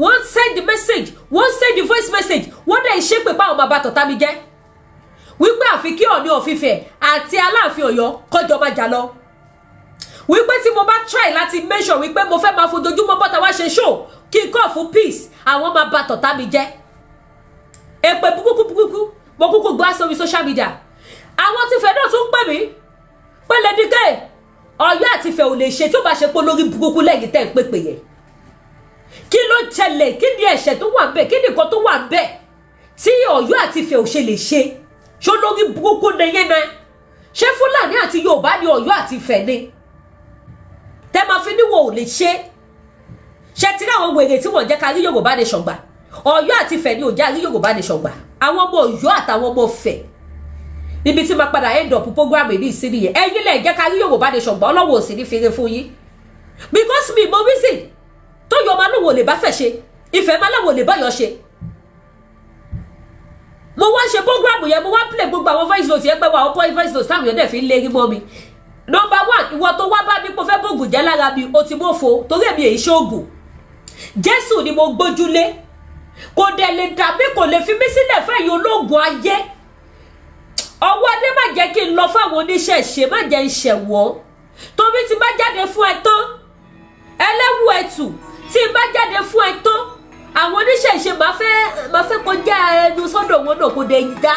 Speaker 1: wọ́n send message, wọ́n send voice message, wọ́n dẹ̀ ń ṣépè páwọn bàbá tọ̀tá mi jẹ́, wípé àfi kí Ọọ̀ni of Ifẹ̀ àti Aláàfin Ọ̀yọ́ kọjọ máa jà lọ, wípé tí mo bá try láti make sure wípé mo fẹ́ máa fojoojúmọ́ bọ́ta wá ṣe show kí n call fún peace, àwọn máa bà tọ̀tá mi jẹ́. Èpè burúkú burúkú mo kúkú gbọ́ sórí social media. Àwọn tí Ifẹ̀ náà tún pè mí pé Lady K, Ọ̀yọ́ àti Ifẹ̀ ò lè ṣe tí ó bá ṣe pé olórí burúkú lẹ́yìn tẹ́ ń pèpè yẹn. Kí ló ṣẹlẹ̀? Kí ni ẹ̀ṣẹ̀ tó wà ń bẹ̀? Kí ni nǹkan tó wà ń bẹ̀ tí Ọ̀yọ́ àti Ifẹ̀ ò ṣe lè ṣe? Ṣó lórí burúkú ni yẹn náà? Ṣé Fúlàní àti Yorùbá ni Ọ̀yọ́ àti Ifẹ̀ ni tẹ́ máa fi níwò ò lè ṣe? Ṣe tí káwọn wèrè tí wọ́n jẹ́ ká rí Yorùbá nation gbà? Ọ̀yọ́ àti Ifẹ̀ ni ò já rí Yorùbá nation gbà. Àwọn ọmọ Ọ̀yọ́ àtàwọn ọmọ Ifẹ̀, ibi tí máa padà end up program ní ìsinmi yẹn, ẹ̀yin lẹ jẹ́ ká rí Yorùbá nation gbà. Ọlọ́wọ́ ò sì ní fèrè fún yín, because mi mo reason tó yọ ọmọ aláwọ̀ lè bá fẹ̀ ṣe, Ifẹ̀ máa láwọ̀ lè báyọ̀ ṣe. Mo wá ṣe program yẹn, mo wá play gbogbo àwọn voice note yẹn pé wà àwọn voice note táwọn yẹn dẹ̀ fi ń lérí mọ́ mi. Number one, ìwọ tó wá bá mi pé o fẹ́ bògùn jẹ́ lára mi, o ti mọ́fo, torí èmi èyí ṣoògùn. Jésù ni mo gbójúlé, kò dẹ̀ lè dàbí, kò lè fi mí sílẹ̀ fẹ́yìn ológun ayé. Ọwọ́ adé, má jẹ́ kí n lọ fáwọn oníṣẹ̀ṣe, má jẹ́ ń ṣẹ̀wọ́, torí tí bá jáde fún ẹ tán, ẹlẹ́wù ẹ̀tù, tí n bá jáde fún ẹ tán, àwọn oníṣẹ̀ṣe máa fẹ́ kọjá ẹnu sọ́dọ̀ wọn náà, kò dé dá.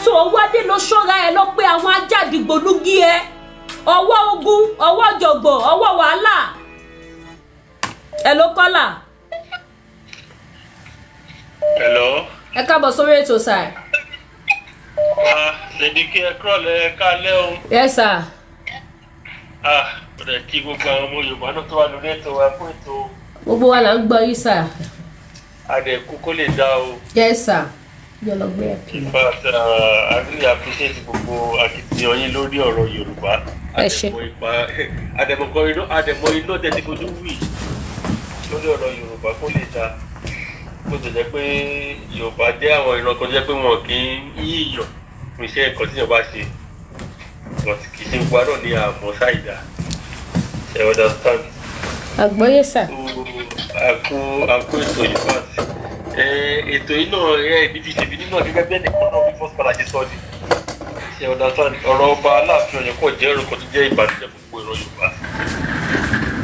Speaker 1: So ọwọ́ adé, lọ ṣọ́ra ẹ, lọ pé àwọn ajá dìgbòlugi ẹ, ọwọ́ ogun, ọwọ́ jọ̀gbọ̀n, ọwọ́ wàhálà ẹ ló kọ́là.
Speaker 4: Hello.
Speaker 1: Ẹ káàbọ̀ sórí ètò, sir.
Speaker 4: Ah, Lady K, ẹ kúrọ̀lẹ́, ẹ káalẹ́ o.
Speaker 1: Yes, sir.
Speaker 4: Ah, ó dẹ̀ kí gbogbo àwọn ọmọ Yorùbá náà tó wà lórí ètò wa fún ètò.
Speaker 1: Gbogbo wa là ń gbọ́ yín, sir.
Speaker 4: Adẹ̀kú kó lè dá o.
Speaker 1: Yes sir, yóò lọ gbé ẹ̀pì.
Speaker 4: In fact, I really appreciate gbogbo akitiyan yín lórí ọ̀rọ̀ Yorùbá.
Speaker 1: Ẹ ṣé.
Speaker 4: Àdẹ̀mọ̀ ipa àdẹ̀mọ̀kọ iná àdẹ̀mọ̀ iná tẹ́tí fojú wì lórí ọ̀rọ̀ Yorùbá kó lè dá. Bó ti jẹ́ pé Yorùbá jẹ́ àwọn ìran kan tó jẹ́ pé wọn kì í yíyàn fún iṣẹ́ nǹkan tí Yorùbá ṣe. But kì í ṣe gbogbo àná ní àmọ́ ṣáìdá. Ṣé ẹ understand?
Speaker 1: Àgbọ́yé sà.
Speaker 4: Àkó àkó ètò yìí fat ètò yìí náà ẹ ibi ti ṣèbí nínú gẹ́gẹ́ bí ẹnìkan náà bí first caller ṣe sọ ni. Ṣe understand? Ọ̀rọ̀ ọba Aláàfin Ọ̀yọ́ kò jẹ́ ọ̀rọ̀ kan tó jẹ́ ìbànújẹ́ fún gbogbo ìran Yorùbá,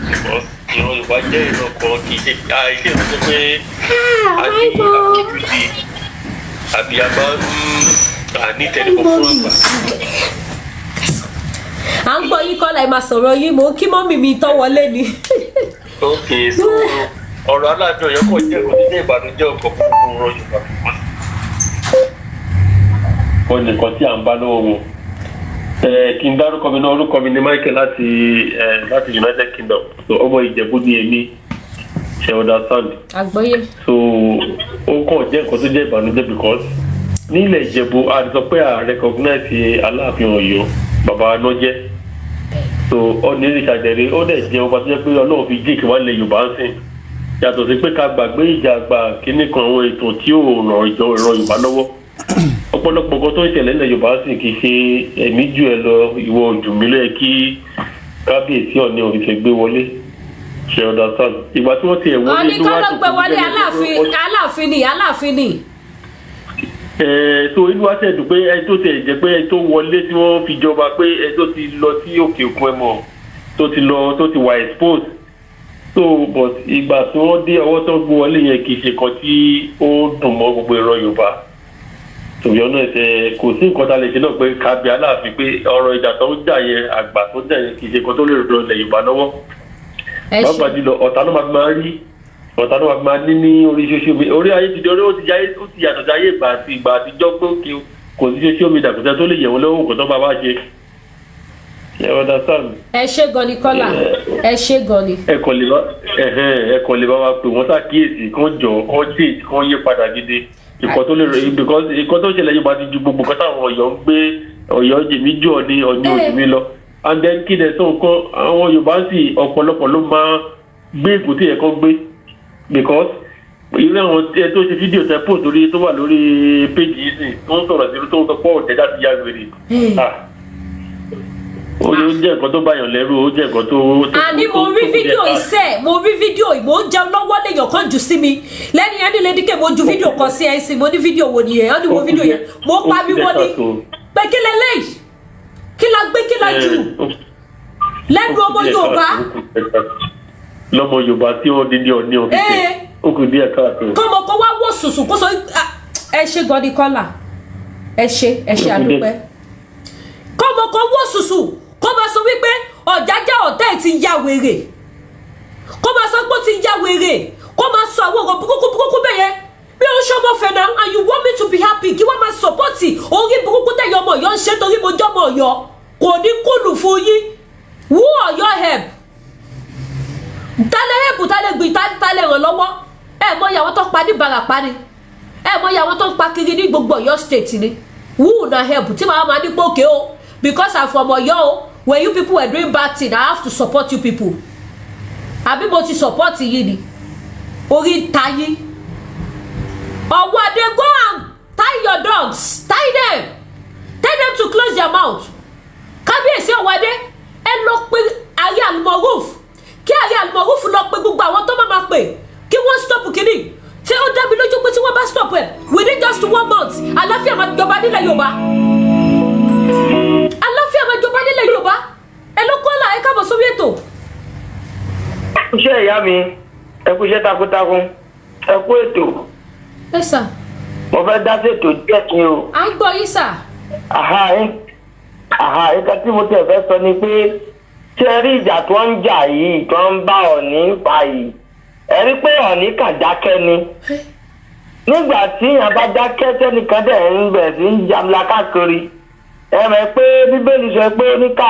Speaker 4: because ìran Yorùbá jẹ́ ìran kan kì í ṣe àìṣe ìran tó pé a ní àfojúdi àbí a máa ń àní tẹnumọ́ fún àgbà.
Speaker 1: À ń gbọ́ yín kọ́lá, ẹ máa sọ̀rọ̀ yín. Mò ń kí mummy mi tọ́ wọlé ni.
Speaker 4: Ok, so ọ̀rọ̀ Aláàfin Ọ̀yọ́ kò jẹ́ nǹkan tó jẹ́ ìbànújẹ́ ọkàn fún gbogbo ìran Yorùbá. Wọ́n nìkan tí à ń bá lọ́wọ́ wọn. Kí n dárúkọ mi náà, orúkọ mi ní Michael láti United Kingdom. So ọmọ Ìjẹ̀bú ni èmi, ṣe understand?
Speaker 1: Àgbọ́yé.
Speaker 4: So ó kàn jẹ́ nǹkan tó jẹ́ ìbànújẹ́ because nílẹ̀ Ìjẹ̀bú a lè sọ pé a recognize Aláàfin Ọ̀yọ́, bàbá náà jẹ́. So ọ̀nà ìrìnsàjẹ̀rẹ̀ ó dẹ̀ jẹ́ ọba tó jẹ́ pé Ọlọ́run fi jíìkì wá lẹ̀ Yorùbá ń sìn, yàtọ̀ sí pé ká gbàgbé ìjà àgbà kínní kan, àwọn ètò tí ò ràn ìjọ ìran Yorùbá lọ́wọ́. Ọ̀pọ̀lọpọ̀ nǹkan tó ń ṣẹlẹ̀ nílẹ̀ Yorùbá sì kì í ṣe ẹ̀mí jù ẹ lọ, ìwọ ojú mi ló yẹ kí kábíyèsí Ọ̀ọ̀ni òfìfẹ́ gbé wọlé, ṣe understand? Ìgbà tí wọ́n ti ẹ̀ wọlé
Speaker 1: Ọ̀ní
Speaker 4: inú
Speaker 1: kọ́
Speaker 4: wa
Speaker 1: ló
Speaker 4: dùn
Speaker 1: gbé
Speaker 4: pé
Speaker 1: wọlé, Aláàfin, Aláàfin ni, Aláàfin ni.
Speaker 4: Ẹ so inú wa ṣe dùn pé ẹ tó tiẹ̀ jẹ́ pé ẹ tó wọlé tí wọ́n fi jọba, pé ẹ tó ti lọ sí òkè òkun, ẹ mọ̀, tó ti lọ, tó ti wà expose. So but ìgbà tí wọ́n dé, ọwọ́ tó gbé wọlé yẹn kì í ṣe kan tí ó dùn mọ́ gbogbo ìran Yorùbá. To be honest, ẹ kò sí nǹkan tá a lè ṣe náà pé kábí Aláàfin pé ọ̀rọ̀ ìjà tó ń jà yẹn, àgbà tó ń jà yẹn, kì í ṣe nǹkan tó lè ràn ilẹ̀ Yorùbá lọ́wọ́.
Speaker 1: Ẹ ṣe.
Speaker 4: Pàápàá jùlọ ọ̀tá ló máa fi máa rí, ọ̀tá ló máa fi máa ní ní orí social media. Orí ayé ti di orí, ó ti jáyé, ó ti yàtọ̀ sí ayé ìgbà àti ìgbà àtijọ́ pé òkè kò sí social media, kò sẹ́ni tó lè yẹ̀ wọ́n lọ́wọ́ nǹkan tó bá wá ṣe. Ṣe understand?
Speaker 1: Ẹ ṣé gan ni kọ́lá, ẹ ṣé gan ni.
Speaker 4: Ẹ kàn lè bá ẹhẹn, ẹ kàn lè bá wa pè wọ́n ṣàkíyèsí, kán jọ kán change, kán yí padà gidi ìkọ́ tó lè rẹ̀, because ìkọ́ tó ṣẹlẹ̀ yóò bá ti ju gbogbo nǹkan táwọn Ọ̀yọ́ ń gbé Ọ̀yọ́ jèmí jù ọ ní Ọ̀ní òjì mi lọ. And then kí dẹ̀ sọ nǹkan, àwọn Yorùbá sì ọ̀pọ̀lọpọ̀ ló máa gbé ègún tí yẹ kán gbé, because irú àwọn ẹ tó ṣe fídíò tẹ post lórí tó wà lórí péjì yìí sì tó ń sọ̀rọ̀ sí, tó ń sọ pé ọ̀tẹ̀ láti yá wèrè. Ah, ó jẹ́ nǹkan tó báyàn lẹ́rù, ó jẹ́ nǹkan tó.
Speaker 1: Àní mo rí fídíò iṣẹ́, mo rí fídíò, mo ń jẹun lọ́wọ́, lèèyàn kan jù sí mi lẹ́ni ẹni lè díkẹ́. Mo ju fídíò kan sí ẹ sí, mo ní fídíò wo nìyẹn? Ó ní wo fídíò yẹn. Mo pariwo ní pé kí lélẹ́yìí, kí la gbé, kí la jù lẹ́nu ọmọ Yorùbá.
Speaker 4: Lọ́mọ Yorùbá tí wọ́n dídí Ọ̀ní ọ̀fíìsì, ó kù díẹ̀ káàtó.
Speaker 1: Kọ́mọ kó wá wò sùsù kó sọ. Ẹ ṣe gan ni kọ́là, ẹ ṣe, ẹ ṣe, àdúpẹ́. Kọ́mọ kó wò sùsù kó máa sọ wípé Ọ̀jájá ọ̀tá ẹ̀ ti ya wèrè, kó máa sọ pé ó ti ya wèrè, kó máa sọ àwọn ọ̀rọ̀ burúkú burúkú bẹ́ẹ̀ yẹn bí ó ń ṣọmọ fẹ̀ náà, and you want me to be happy kí wọ́n máa support orí burúkú tẹ̀yẹ ọmọ Ọ̀yọ́ ń ṣe torí mo jọ́mọ Ọ̀yọ́? Kò ní kúlù fún yín. Who Ọ̀yọ́ help? Tálẹ̀ help, tálẹ̀ gbìn, tálẹ̀ ràn lọ́wọ́? Ẹ mọ ìyàwó tó pa ní Ìbàràpá ni, ẹ mọ ìyàwó tó ń pa kiri ní gbogbo Ọ̀yọ́ State ni. Who una help tí màá máa ní pòkè o? Because I'm from Ọ̀yọ́ o, when you people were doing bad thing, I have to support you people. Àbí mo ti support yín ni? Orí ń ta yín. Ọwọ́ adé, go and tie your dogs, tie them, tell them to close their mouth. Kábíyèsí Ọwọ́adé, ẹ lọ pé Ààrẹ Almoruf, kí Ààrẹ Almoruf lọ pé gbogbo àwọn tó máa ma pè kí wọ́n stop kínní tí ó dá mi lójú pé tí wọ́n bá stop ẹ̀ within just one month, àlàáfíà máa jọba nílẹ̀ Yorùbá, àlàáfíà máa jọba nílẹ̀ Yorùbá. Ẹ ló kọ́là, ẹ káàbọ̀ sórí ètò.
Speaker 5: Ẹ kú iṣẹ́ ìyá mi, ẹ kú iṣẹ́ takuntakun, ẹ kú ètò.
Speaker 1: Ẹ sà.
Speaker 5: Mo fẹ́ dá sí ètò díẹ̀ ni o.
Speaker 1: À ń gbọ́ yín sà.
Speaker 5: Àhà, nǹkan tí mo tẹ̀ fẹ́ sọ ni pé ṣé ẹ rí ìjà tó ń jà yìí, tó ń bá Ọ̀ní fà yìí, ẹ rí pé Ọ̀ní kàn dákẹ́ ni. Nígbà tí èèyàn bá dákẹ́, sẹ́nìkan dẹ̀ ń bẹ̀ sí ń jamla káàkiri, ẹ mọ̀ pé Bíbélì sọ pé ó ní ká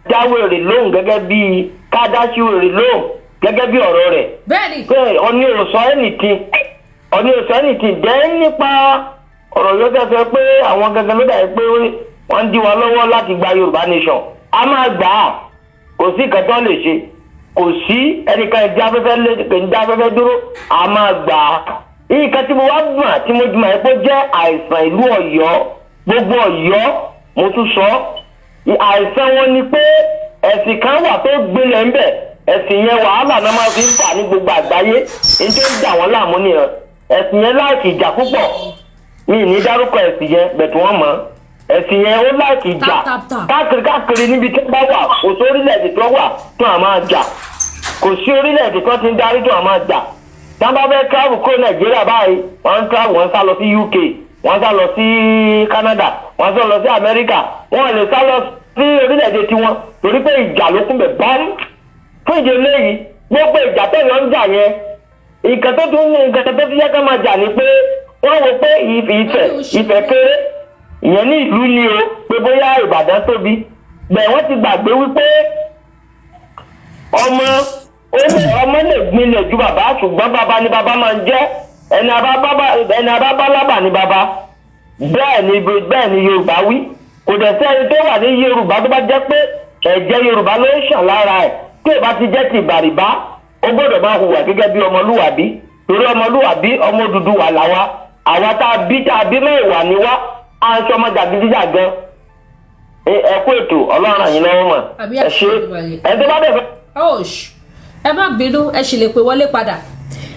Speaker 5: dá wèrè lóhùn gẹ́gẹ́ bí ká dá sí wèrè lóhùn gẹ́gẹ́ bí ọ̀rọ̀ rẹ̀.
Speaker 1: Bẹ́ẹ̀ni.
Speaker 5: Pé Ọ̀ní ò sọ anything. Ọ̀ní òsánì ti dẹ́ nípa ọ̀rọ̀ yóò tẹ́sẹ̀ pé àwọn gangan ló dàbí pé wọ́n ń dí wa lọ́wọ́ láti gba Yorùbá nation. A máa gbà á, kò sí nǹkan tó lè ṣe, kò sí ẹnìkan ìdí afẹ́fẹ́ dúró, a máa gbà á. Nǹkan tí mo wá mọ̀ tí mo mọ̀ pé ó jẹ́ àìsàn ìlú Ọ̀yọ́, gbogbo Ọ̀yọ́ mo tún sọ, àìsàn wọn ni pé ẹ̀sìn kan wà tó gbilẹ̀ ń bẹ̀, ẹ̀sìn yẹn wàhálà náà máa fi ń fà ní gbogbo àgbáyé, ní tó ń dà wọ́n láàmú nìyẹn. Ẹ̀sìn yẹn láìkì ìjà púpọ̀, mi ní dárúkọ ẹ̀sìn yẹn bẹ̀tù wọ́n mọ̀. Ẹ̀sìn yẹn ó láìkì ìjà káàkiri káàkiri níbi tó bá wà, kò sí orílẹ̀-èdè tó wà tó à máa jà, kò sí orílẹ̀-èdè tó ti ń darí tó à máa jà. Tá bá fẹ́ travel kúrò Nàìjíríà báyìí, wọ́n ń travel, wọ́n sá lọ sí UK, wọ́n sá lọ sí Canada, wọ́n sá lọ sí Amẹ́ríkà, wọ́n lè sá lọ sí orílẹ̀-èdè tiwọn torí pé ìjà ló kún bẹ̀ bámú. Fún ìdí eléyìí, gbogbo ìjà tẹ̀yàn ń jà yẹn, nǹkan tó tún yẹ ká máa jà ni pé wọ́n wo pé Ifẹ̀ kéré, ìyẹn ní ìlú ni o, pé bóyá Ìbàdàn tóbi, bẹ́ẹ̀ wọ́n ti gbàgbé wípé ọmọ lè gbinlẹ̀ ju bàbá, ṣùgbọ́n bàbá ni bàbá máa ń jẹ́, ẹni abábálábà ni bàbá. Bẹ́ẹ̀ ni Yorùbá wí. Kò dẹ̀ sẹ́ni tó wà ní Yorùbá tó bá jẹ́ pé ẹ̀jẹ̀ Yorùbá ló ń ṣàn lára ẹ̀, tí ò bá ti jẹ́ ti ìbàrìbá, ó gbọ́dọ̀ máa hùwà gẹ́gẹ́ bí ọmọlúwàbí, torí ọmọlúwàbí ọmọ Odùduwà làwa, àwa tá a bí mẹ́wàá ni wá, à ń sọmọ jàgídíjàgan. Ẹ kú ètò, Ọlọ́run ràn yín lọ́wọ́ mọ̀. Ẹ ṣe ẹ tó bá dẹ̀ fẹ́.
Speaker 1: Ẹ má bínú, ẹ sì lè pè wọlé padà.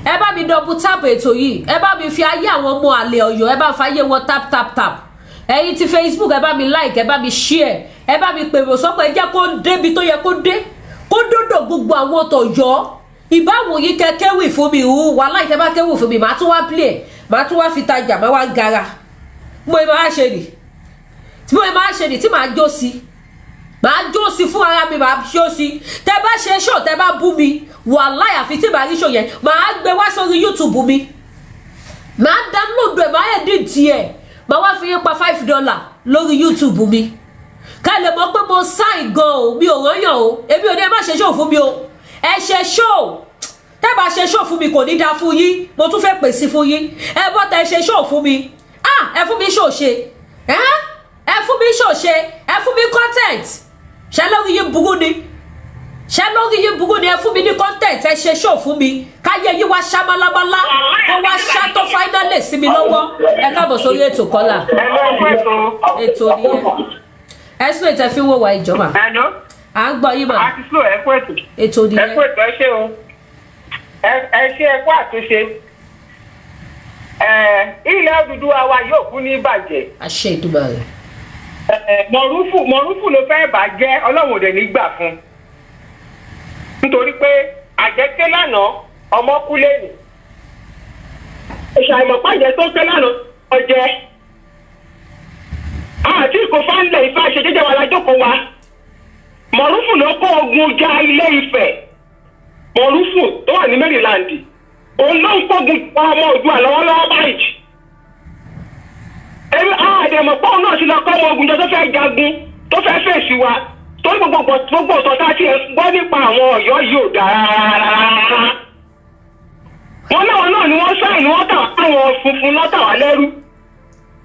Speaker 1: Ẹ bá mi double tap ètò yìí, ẹ bá mi fi ayé àwọn ọmọ àlè Ọ̀yọ́, ẹ bá fa ayé wọn tap tap tap. Ẹ̀yin ti Facebook, ẹ bá mi like, ẹ bá mi share, ẹ bá mi pèrò sọ́pọ̀, ẹ jẹ́ kó débi tó yẹ kó dé, kó dódò gbogbo àwọn tọ̀yọ́. Ìbáwò yìí kẹ kéwì fún mi, wàhálà ìtẹ́ bá kéwì fún mi, màá tún wá play ẹ̀, màá tún wá fi tajà, màá wá gara. Mo máa ṣe nì, tí mo máa ṣe nì tí màá jó sí, màá jó sí fún ara mi, màá jó sí. Tẹ bá ṣe ṣó, tẹ bá bú mi, wàláì àfi tí màá rí ṣó yẹn, màá gbé wá sórí YouTube mi, màá download ẹ̀, màá edit ẹ̀, màá wá fi yín pa $5 lórí YouTube mi. Ká lè mọ̀ pé mo sign gan o, mi ò rányàn o, èmi ò ní ẹ má ṣe ṣó fún mi o, ẹ ṣe ṣó. Tẹ́ bá ṣe ṣó fún mi kò ní dáa fún yín, mo tún fẹ́ pèsè fún yín. Ẹ bọ́ tẹ ṣe ṣó fún mi, ẹ fún mi ṣó ṣe, ẹ fún mi ṣó ṣe, ẹ fún mi content. Ṣé lórí yín burú ni? Ṣé lórí yín burú ni? Ẹ fún mi ní content, ẹ ṣe ṣó fún mi, káyé yín wá ṣá málámálá, kó wá ṣá tó finally sí mi lọ́wọ́. Ẹ káàbọ̀ sórí ètò Kọ́lá. Ètò nìyẹn. Ẹ sún ètò ẹ fi ń wò wá ìjọba. À ń gbọ́ yín mà. Ètò nìyẹn.
Speaker 2: Ẹ kú ètò, ẹ ṣé o. Ẹ ṣe ẹ kú àtúnṣe. Ilẹ̀ Odùduwà wa yóò kú ní ìbàjẹ́.
Speaker 1: Àṣẹ Èdùmàrè.
Speaker 2: Mọ̀rúfù ló fẹ́ bàjẹ́, Ọlọ́run ò dẹ̀ ní gbà fún un. Nítorí pé àjẹké lánàá ọmọ kú lẹ́yìn. Ìṣàìmọ̀pájẹ tó ké lánàá ọjẹ́. Àti kò fáńlẹ̀ Ifá ṣe jẹ́jẹ́ wa lájókòó wa. Mọ̀rúfù ló kó ogun ja Ilé Ifẹ̀. Mọ̀rúfù tó wà ní Maryland. Òun ló ń kógun ọmọ Oòduà lọ́wọ́lọ́wọ́ báyìí. Èmi àdèmọ̀ pọ́ùn náà ti lọ kọ́ ọmọ ogun jọ tó fẹ́ jagun tó fẹ́ fèsì wa. Torí gbogbo ọ̀tọ̀ tá a ti gbọ́ nípa àwọn Ọ̀yọ́ yìí ò dáa rárá. Wọ́n náà ni wọ́n sáìn ni wọ́n tà àwọn funfun náà tà wá lẹ́rú.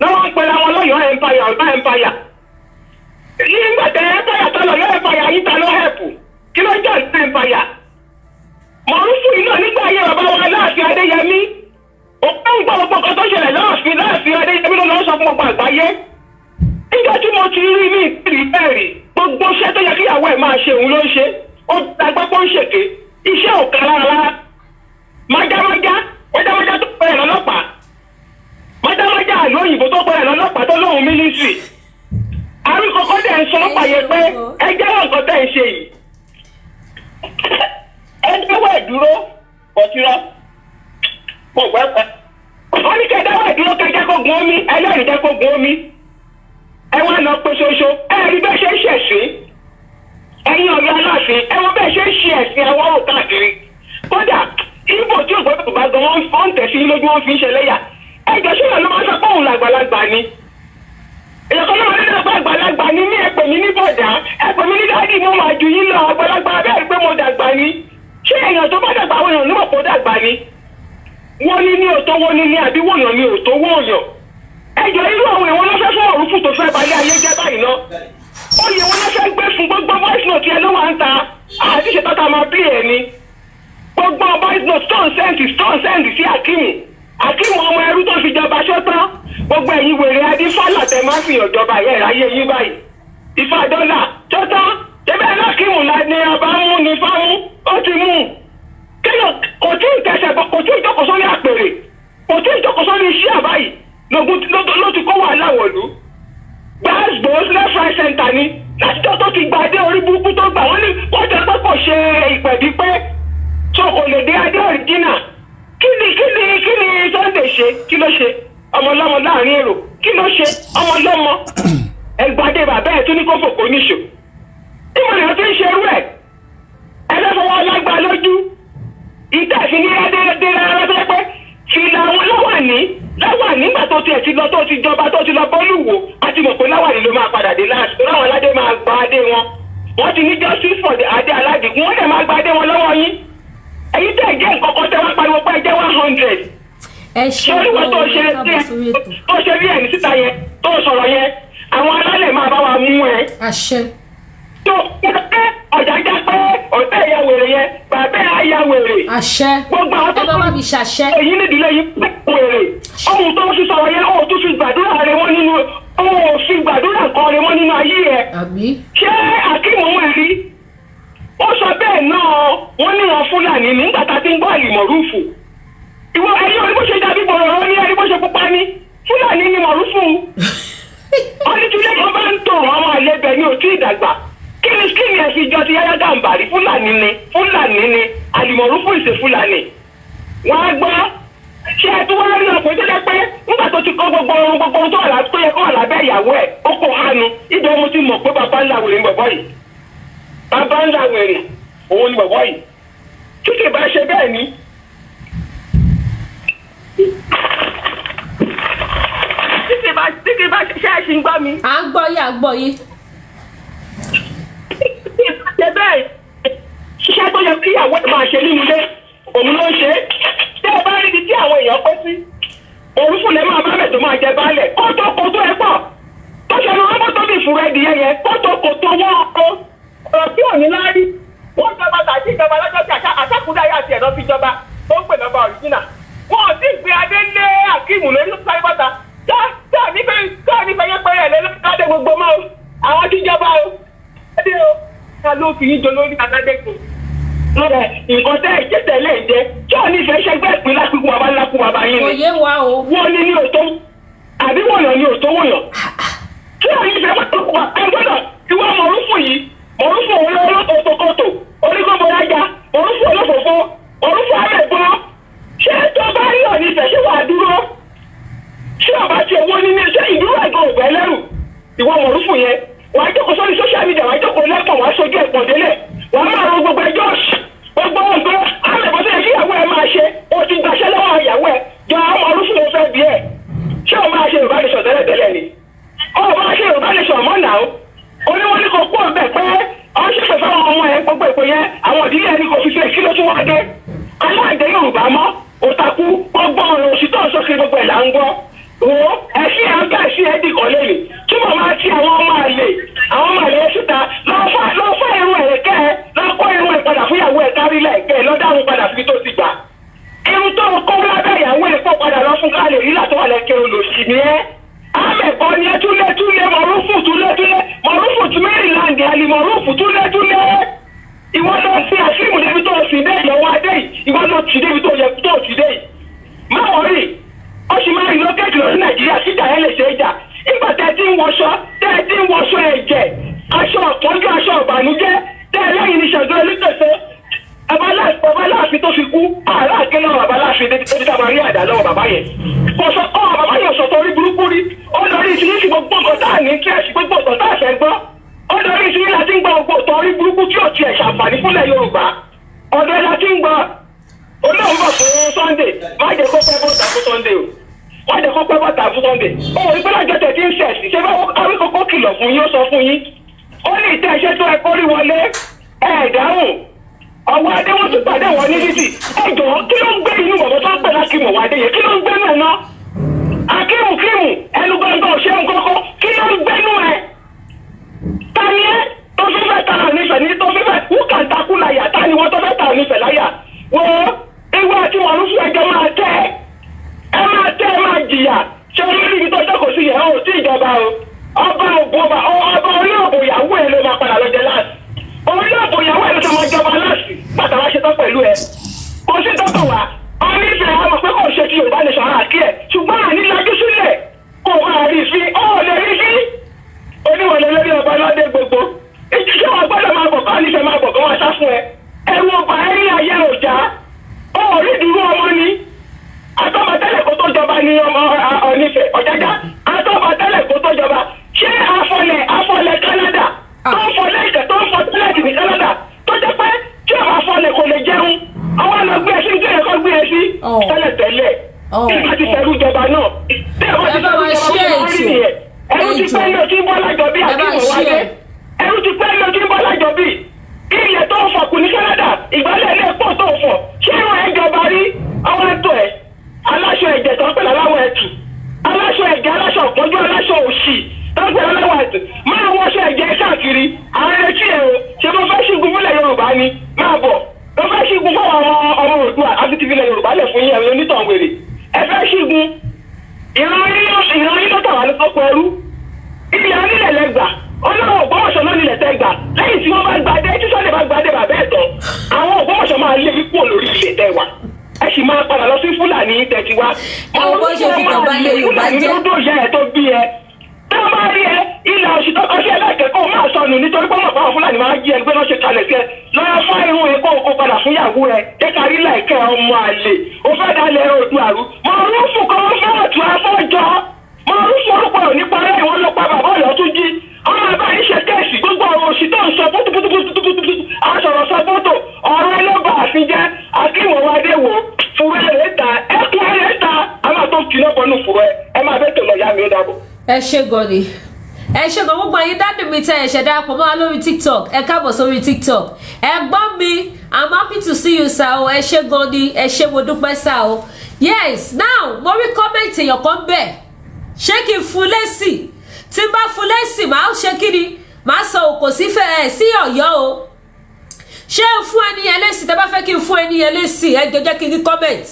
Speaker 2: Lọ́wọ́ ń pera wọn lọ́yọ̀ọ́ empire, Ọ̀yọ́ empire. Nígbà tẹ empire tó lọ, Ọ̀yọ́ empire yìí ta ló hẹ̀pù. Kí ló jẹ́ Ọ̀yọ́ empire? Mọ̀rúfù yìí náà nígbà ayé bàbá wa Láàfin Adéyẹmí. Òpó ń gbọ́ gbogbo nǹkan tó ṣẹlẹ̀ láàfin Adéyẹmí ló lọ sọ fún gbogbo àgbáyé. Níjọ́ tí mo ti rí ní ìrírí bẹ́ẹ̀rì, gbogbo iṣẹ́ tó yẹ kíyàwó ẹ̀ máa ṣe òun ló ń ṣe. Ó dàgbà pé ó ń ṣèké. Iṣẹ́ ò ká rárá. Májámájá, májámájá tó pẹ̀rẹ̀ lọ́lọ́pàá. Májámájá àlọ́ òyìnbó tó pẹ̀rẹ̀ lọ́lọ́pàá tó lóhun mínísírì. Àrùn kọ̀ọ̀kan dẹ̀ ń sọ pààyè pé ẹ jẹ́wọ́ nǹkan tẹ̀ ń ṣe yìí. Ẹ dáwọ́ ẹ̀ dúró, ọ̀tírọ́. Mo gbẹ́ pẹ́. Wọ́n ní kẹ́ dáwọ́ ẹ̀ dúró kẹ́ jẹ́ kó gun omi, ẹlẹ́rìí jẹ́ kó gun omi. Ẹ wá lọ pé ṣoṣo, ẹ rí bẹ́ẹ̀ ṣe ń ṣẹ̀sìn. Ẹ̀yin Ọ̀yọ́ Aláàfin, ẹ wọ́n bẹ́ẹ̀ ṣe ń ṣe ẹ̀sìn ẹwọ́ rò káàkiri. Kódà, Ibo tí ògbọ́dọ̀ bá gan wọ́n ń tẹ̀sí lójú wọn fi ń ṣẹlẹ́yà. Ẹ jọ ṣé ìyàn ló máa ń sọ pé òun làgbàlagbà ni. Èèyàn kan náà nínú àgbàlagbà ni mí, ẹ pè mí ní bọ̀dá, ẹ pè mí ní dádì, mo máa ju yín lọ, àgbàlagbà bẹ́ẹ̀ pé mo dàgbà ni. Ṣé èèyàn tó bá dàgbà àwọn èèyàn nímọ̀ kó dàgbà ni? Wọ́n ní ní òtó, wọ́n ní ní àbí wòyàn ní òtó wòyàn. Ẹjọ́, irú àwọn ìwọ́n ló fẹ́ fún Mọ̀rúfù tó fẹ́ balẹ̀ ayé jẹ́ báyìí ná? Oyè wọn ló fẹ́ gbé fún? Gbogbo voice note yẹn ló wà ń ta àti ṣe tọ́ta máa bí ẹ̀ ni. Gbogbo voice note tó ń send sí Akeem, Akeem ọmọ ẹrú tó fi jọba ṣọ́tán. Gbogbo ẹ̀yin wèrè adífálà tẹ máa ń fìyàn jọba yẹn, ìráyé yín báyìí, Ifá dọ́là ṣọ́tán ṣẹ́bẹ̀ Akeem la ni ọba mú ní fámú, ó ti mú kéèyàn kò tí ì tẹsẹ̀ bọ, kò tí ì jókòó sórí àpèrè, kò tí ì jókòó sórí iṣẹ́ àbáyìí lógún ló ti kó wàhálà wọ̀lú gbàgbós left, right, center ni. Látijọ́ tó ti gba adé orí burúkú tó gbà, wọ́n ní wọ́n jẹ́ pé kò ṣe ìpẹ̀bí pé tó kò lè dé adé original. Kí ni Sunday ṣe? Kí ló ṣe ọmọlọ́mọ láàrin èrò? Kí ló ṣe ọmọlọ́mọ? Ẹgbàdé bàbá ẹ̀ tún ní kó fòkó níṣò. Ìmọ̀ nìyẹn ti ń ṣerú ẹ̀, ẹlẹ́fọwọ́ alágbá lójú ìtẹ́ ìfi ní adé rárá tó yẹ pé fìlà àwọn láwàní láwàní. Nígbà tó tiẹ̀ ti lọ, tó ti jọba, tó ti lọ bọ́ọ̀lù wò, a ti mọ̀ pé láwàní ló máa padà dé láti tó láwọn aládé máa gba adé wọn. Wọ́n ti ní justice for the adé aládìgún, wọ́n dẹ̀ máa gba adé wọn lọ́wọ́ yín. Ẹ̀yin tẹ̀ jẹ́ nǹkan kan tẹ́ wá pariwo pé ẹ jẹ́ 100.
Speaker 1: Ẹ ṣe.
Speaker 2: Ṣé oníwọ̀n tó ṣe
Speaker 1: Ẹ káàbọ̀ sórí ètò.
Speaker 2: Tó ṣe rí ẹ̀ ní síta yẹn, tó sọ̀rọ̀ yẹn, àwọn alálẹ̀ máa bá wa mú ẹ.
Speaker 1: Àṣẹ.
Speaker 2: Tó pé ọ̀jájá pé ọ̀tẹ̀ ìyá wèrè yẹn, bàbá ẹ̀ á ya wèrè.
Speaker 1: Àṣẹ.
Speaker 2: Gbogbo àwọn tó
Speaker 1: Ẹ bá bá mi ṣàṣẹ.
Speaker 2: Èyí nídìílé yìí pé wèrè ohun tó fi sọ̀rọ̀ yẹn, ohun tó fi gbàdúrà rẹ wọ́n nínú, ohun ò fi gbàdúrà kan rẹ wọ́n nínú ayé ẹ̀.
Speaker 1: Àmín.
Speaker 2: Ṣé Akeem wọn rí? Ó sọ bẹ́ẹ̀ náà, wọ́n ní wọn Fúlàní nígbà tá a ti ń gbọ́ àlìmọ̀rúfù. Ìwọ ẹ̀yin orí bó ṣe dàbí bọ̀rọ̀ ní ẹni bó ṣe pupa ní Fúlàní ni Mọ̀rúfù. Wọ́n ní tílé kan bá ń tò, àwọn àlebẹ̀ ní òtí ìdàgbà. Kí ni kí ni ẹ fi jọ ti Yáyá Gàǹbàrí? Fúlàní ni, Fúlàní ni àlìmọ̀rúfù, ìṣe Fúlàní. Wọ́n á gbọ́. Ṣé ẹ tún wá rí ọkùnrin tó jẹ́ pé nígbà tó ti kọ́ gbogbo ohun tó wà tó yẹ kó wà lábẹ́ ìyàwó ẹ̀, ó kó hánu ibẹ̀? Mo ti mọ̀ pé bàbá ńlá wèrè ni bọ̀bọ́ yìí, bàbá ńlá wèrè òun ni bọ̀bọ́ yìí. Tí kì bá ṣe bẹ́ẹ̀ ni. Tí kì bá ṣe, é ṣì ń gbọ́ mi?
Speaker 1: À ń gbọ́ yín, à ń gbọ́ yín.
Speaker 2: Tí kì bá ṣe bẹ́ẹ̀, ṣiṣẹ́ tó yẹ kí ìyàwó ẹ̀ máa ṣe nínú ilé, òun ló ń ṣe é. Tẹ́ ẹ bá rí ibi tí àwọn èèyàn pẹ́ sí, òrùfù lẹ́ máa bá bẹ̀ tó máa jẹ baálẹ̀ kótókótó ẹ pọ̀ tó ṣe ní wọ́n bó tóbi ìfúra ẹdìyẹ yẹn kótókótó wọ́n kó
Speaker 6: Ọ̀rọ̀ tí ò ní láárí, wọ́n jọba tàbí ìjọba lọ́jọ́ tí àṣàkúndà yà tiẹ̀ lọ fi jọba tó ń pè lọ́ba ọ̀ríjìnà. Wọn ò tí ì gbé adé lé Akeem lórí tó sáré bọ́ta tá tá nífẹ̀ẹ́ tá nífẹ̀ẹ́ yẹn pẹ́rẹ́ lé lọ́dẹ gbogbo mọ́ o. Àwọn tí jọba o, adé o, ká ló fi yín jọ lórí aládé kù lọ́dẹ nǹkan tẹ́ ẹ̀jẹ̀ tẹ́lẹ̀ ń jẹ́ tí ò nífẹ̀ẹ́ ṣẹgbẹ́ ìpín lápikú baba ńlá kú baba yín
Speaker 1: Kò
Speaker 2: ni.
Speaker 1: yé wa o.
Speaker 2: Wọ́n ní ní òtó àbí wọ̀nyàn ní òtó wọ̀nyàn tí ò nífẹ̀ẹ́ wọ́n tó wà. Ẹ gbọ́dọ̀ ìwọ Mọ̀rúfù yìí, Mọ̀rúfù òun lọ́wọ́ kòtòkòtò onígbòmọ̀lájà, Mọ̀rúfù olófòfó, Mọ̀rúfù amẹ̀gbọ́n. Ṣé tó bá rí ọ̀ nífẹ̀ẹ́, ṣé wàá dúró? Ṣé ọba ti owó nínú ṣé ìdúró ẹ̀gbọ́n ògbẹ́ lẹ́rù? Ìwọ Mọ̀rúfù yẹn, wàá jókòó sórí social media, wàá jókòó lẹ́pọ̀, wàá sojú ẹ̀pọ̀n délẹ̀, wàá máa ro gbogbo ẹjọ́ gbogbo nǹkan amẹ̀gbọ́n tó yẹ kí ìyàwó ẹ máa ṣe. O ti gbàṣẹ́ lọ́wọ́ ìyàwó ẹ jọ. Mọ̀rúfù, mo fẹ́ bí ẹ, ṣé o máa ṣe Yorùbá nation tẹ́lẹ̀tẹ́lẹ̀ ni? Ọ máa ṣe Yorùbá nation mọ́ náà. Oníwọ́n ní kò kú ọ̀bẹ pé ọ ṣẹ̀ṣẹ̀ fáwọn ọmọ ẹ gbogbo ìpè yẹn, àwọn ìdílé ẹni kò fi ṣe. Kí ló tún wá dé aláìdé Yorùbá mọ́? Òtakú gbogbo ọ̀rọ̀ òṣì tó ń sókè, gbogbo ẹ̀ là ń gbọ́. Wo ẹ̀sìn ẹ̀ ń bẹ̀ sí ẹ̀ dìkọ̀ lẹ́nu tí mo máa ti àwọn ọmọ àlè, àwọn ọmọ àlè síta lọ fá irun ẹ̀rẹ̀kẹ́ ẹ, lọ kó irun ẹ̀ padà fún ìyàwó ẹ̀ kárí lẹ́ẹ̀kẹ́ ẹ, lọ dáhùn padà síbi tó ti gbà. Irun tó ń kó lábẹ́ ìyàwó ẹ̀ kó padà lọ fún ká lè rí látọ̀ wà lẹ́kẹ́. Olòṣì ni ẹ́, amẹ̀kọ́ ni ẹ́. Túlé túlé Mọ̀rúfù, túlé túlé Mọ̀rúfù tí Maryland àlì Mọ̀rúfù, túlé túlé. Ìwọ ló fi àfíìmù débi tó sì dé ìyàwó adé yìí, ìwọ ló tì débi tó yẹ tó tì dé yìí. Má wọrí, ó sì máa relocate lọ sí Nàìjíríà síjà ẹ lè ṣe é jà. Ìgbà tẹ́ ti ń wọṣọ, tẹ́ ti ń wọṣọ ẹ̀jẹ̀, aṣọ ọ̀pọ̀jù, aṣọ ìbànújẹ́, tẹ́ ẹ lẹ́yìn ní Ṣàngó Elítẹ̀sẹ̀ babaláàfin tó fi kú, àárá àké lọ́wọ́ babaláàfin débi tó ti máa rí àdá lọ́wọ́ bàbá yẹn. Kò sọ ọ́ bàbá yẹn sọ̀tọ̀ orí burúkú rí. Ó lọ rí ìsinyìí gbogbo nǹkan tá à ní kí ẹ̀sìn, gbogbo nǹkan tá à fẹ́ gbọ́. Ó lọ rí ìsinyìí láti ń gbọ́ gbogbo ọ̀tọ̀ orí burúkú tí ò tiẹ̀ ṣàǹfààní fúnlẹ̀ Yorùbá. Ọ̀dọ̀ ẹ̀ láti ń gbọ́. Olóhùn bọ̀ fún Sunday, má jẹ́ kó pẹ́ bọ́ta fún Sunday o, má jẹ́ kó pẹ́ bọ́ta fún Sunday. Ó rí pé lájọ tẹ̀ tí ń sẹ̀sì ṣé bá Awíkókó kìlọ̀ fún yín, ó sọ fún yín, ó ní ìtẹ́ iṣẹ́ tó ẹ kórí wọlé ẹ̀ dáhùn. Ọwọ́ adé, wọ́n tún pàdé wọn ní títì. Ẹ jọ̀ọ́, kí ló ń gbé inú bọ̀bọ̀ tó ń pè láti Akeem Owóadé yẹn, kí ló ń gbénú ẹ̀ náà? Akeem Kíìmù ẹnu gbọ̀ngàn òṣèlú kọ́kọ́, kí ló ń gbénú ẹ̀? Ta ni ẹ tó fi fẹ́ ta Ọ̀nífẹ̀ ní tó fi fẹ́ wúkàntakú láyà? Ta ni wọ́n tó fẹ́ ta Ọ̀nífẹ̀ láyà? Wọ́n ìwé àti mọ̀lúfù ẹjọ́ máa tẹ́ ẹ, máa tẹ́ ẹ, máa jìyà. Ṣé olórí ibi tó jókòó sí yẹn ó tí ìjọba o? Ọba òbò, ọba orí òbò ìyàwó ẹ ló máa padà lọ jẹ láti orí òbò ìyàwó ẹ ló máa jọba láti bàtà wá ṣe tán pẹ̀lú ẹ. Kò sí tọ́kọ̀ wá Ọ̀nífẹ̀ àmọ̀ pé kò ṣe ti Yorùbá nation àkí ẹ̀, ṣùgbọ́n àní lajú sílẹ̀ kò máa rí sí ó lè rí sí oníwọ̀lẹ̀ lórí ọba aládé gbogbo ìjíṣẹ́ wọn gbọ́dọ̀ máa bọ̀ kọ́ nífẹ̀ẹ́ máa bọ̀ kọ́ wọn sá fún ẹ. Ẹ̀rù ọba ẹ ní ayé ọjà ó rí dúró ọmọ ni atọ́ba tẹ́lẹ̀ kó tó jọba ní ọmọ Ọ̀nífẹ̀ Ọ̀jájá atọ́ba tẹ́lẹ̀ kó tó jọba. Ṣé afọlẹ̀ Canada tó ń fọlẹ̀ ìkẹ́ tó ń fọ tẹ́lẹ̀tì ní Canada tó jẹ́ pé tí àwọn afọlẹ̀ kò lè jẹun, àwọn àna gbé ẹ sí ní ẹ̀kọ́ gbé ẹ sí tẹ́lẹ̀ tẹ́lẹ̀ tí wọ́n ti fẹ́rú jọba náà tí wọ́n ti fẹ́rú jọba náà rí nìyẹn. Ẹrú ti pẹ́ ní ojú bọ́lá jọ bí Akeem Owóadé, ẹrú ti pẹ́ ní ojú bọ́lá jọ bí ilẹ̀ tó ń fọkù ní Canada, ìgbálẹ̀ ilé pọ̀ tó ń fọ̀. Ṣé ìwọ̀n ẹ̀ jọba rí àwọn ẹ̀tọ́ ẹ̀? Aláṣọ ẹ̀jẹ̀ tó ń pè láláwọ̀ ẹ̀tù, aláṣọ ẹ̀jẹ̀, aláṣọ ọ̀pọ̀jọ́, aláṣọ òṣì tó ń pè láláwọ̀ ẹ̀tù, máa wọṣọ ẹ̀jẹ̀ káàkiri. Àwọn retí ẹ̀ o. Ṣé mo fẹ́ ṣígun fúnlẹ̀ Yorùbá ni? Máa bọ̀, mo fẹ́ ṣígun fún àwọn ọmọ Oòduà àti ti filẹ̀ Yorùbá lẹ̀ fún yín. Ẹ̀rọ onítàn wèrè, ẹ fẹ́ ṣígun ìran yín ló tà wá ní sọ́kọ ẹrú. Ilẹ̀ onílẹ̀ lẹ́gbà ọlọ́run Ògbómọ̀ṣọ́ náà nílẹ̀ tẹ́ gbà. Lẹ́yìn tí wọ́n bá gbadé, tí Sunday bá gbadé bàbá ẹ̀ tán, àwọn Ògbómọ̀ṣọ́ máa lé ipò lórí ilẹ̀ tẹ́ wà, ẹ sì máa padà lọ sí Fúlàní tẹ̀tí wá.
Speaker 1: Ẹ wo bó ṣe fi tàn bá lé Yorùbá jẹ́.
Speaker 2: Fúlàní ló ìyá ẹ̀ tó bí ẹ tí wọ́n bá rí ẹ ilẹ̀ oṣù tó kọ sí ẹ láìkẹ́kọ̀ọ́ máa sọnù, nítorí pé wọ́n bá wọn Fúlàní máa jí ẹ gbé náà ṣe kalẹ̀ sí ẹ lọ́wọ́ fún irun ẹ kó o kó padà fún ìyàwó ẹ jẹ́ ká rí láìkẹ́. Ọmọ àlè, ó fẹ́ dalẹ̀ Oòduà rú. Mọ̀rúfù kan fẹ́ ọ̀tún afọ́jọ́ mọ̀rúfù orúkọ ò ní parẹ́. Ìwọ́n ló pa bàbá ọ̀yọ́ tún jí ọmọ ẹ̀bá yìí ṣe case. Gbogbo ọ̀rọ̀ òṣì tó ń sọ bótóbótóbótóbótó aṣọ̀rọ̀ sọ bótó ọ̀rọ̀ ẹ ló bá àfin jẹ́. Akeem Owóadé wo fúru ẹ̀ rẹ̀ ta ẹkún ẹ̀ rẹ̀ ta a máa tó kìnnà bọ́nú fúru ẹ̀ ẹ máa bẹ́ tó lọ yá mi ó dàbọ̀.
Speaker 1: Ẹ ṣé gan ni, ẹ ṣé gan. Gbogbo ẹ̀yin daddy mi tẹ ẹ̀ṣẹ̀ darapọ̀ mọ́ wa lórí TikTok, ẹ káàbọ̀ sórí TikTok. Ẹ̀gbọ́n mi, I'm happy to see you, sir o. Ẹ ṣé gan ni, ẹ ṣé, mo dúpẹ́ sir o. Yes, now mo rí comment èèyàn kan bẹ́ẹ̀. Ṣé kí n fún lésì? Tí n bá fún lésì, màá ṣe kí ni? Màá sọ òkò sí fẹ́ ẹ̀ sí Ọ̀yọ́ o. Ṣé n fún ẹni yẹn lésì? Tẹ́ bá fẹ́ kí n fún ẹni yẹn lésì, ẹ jọ̀ọ́ jẹ́ kí n rí comment,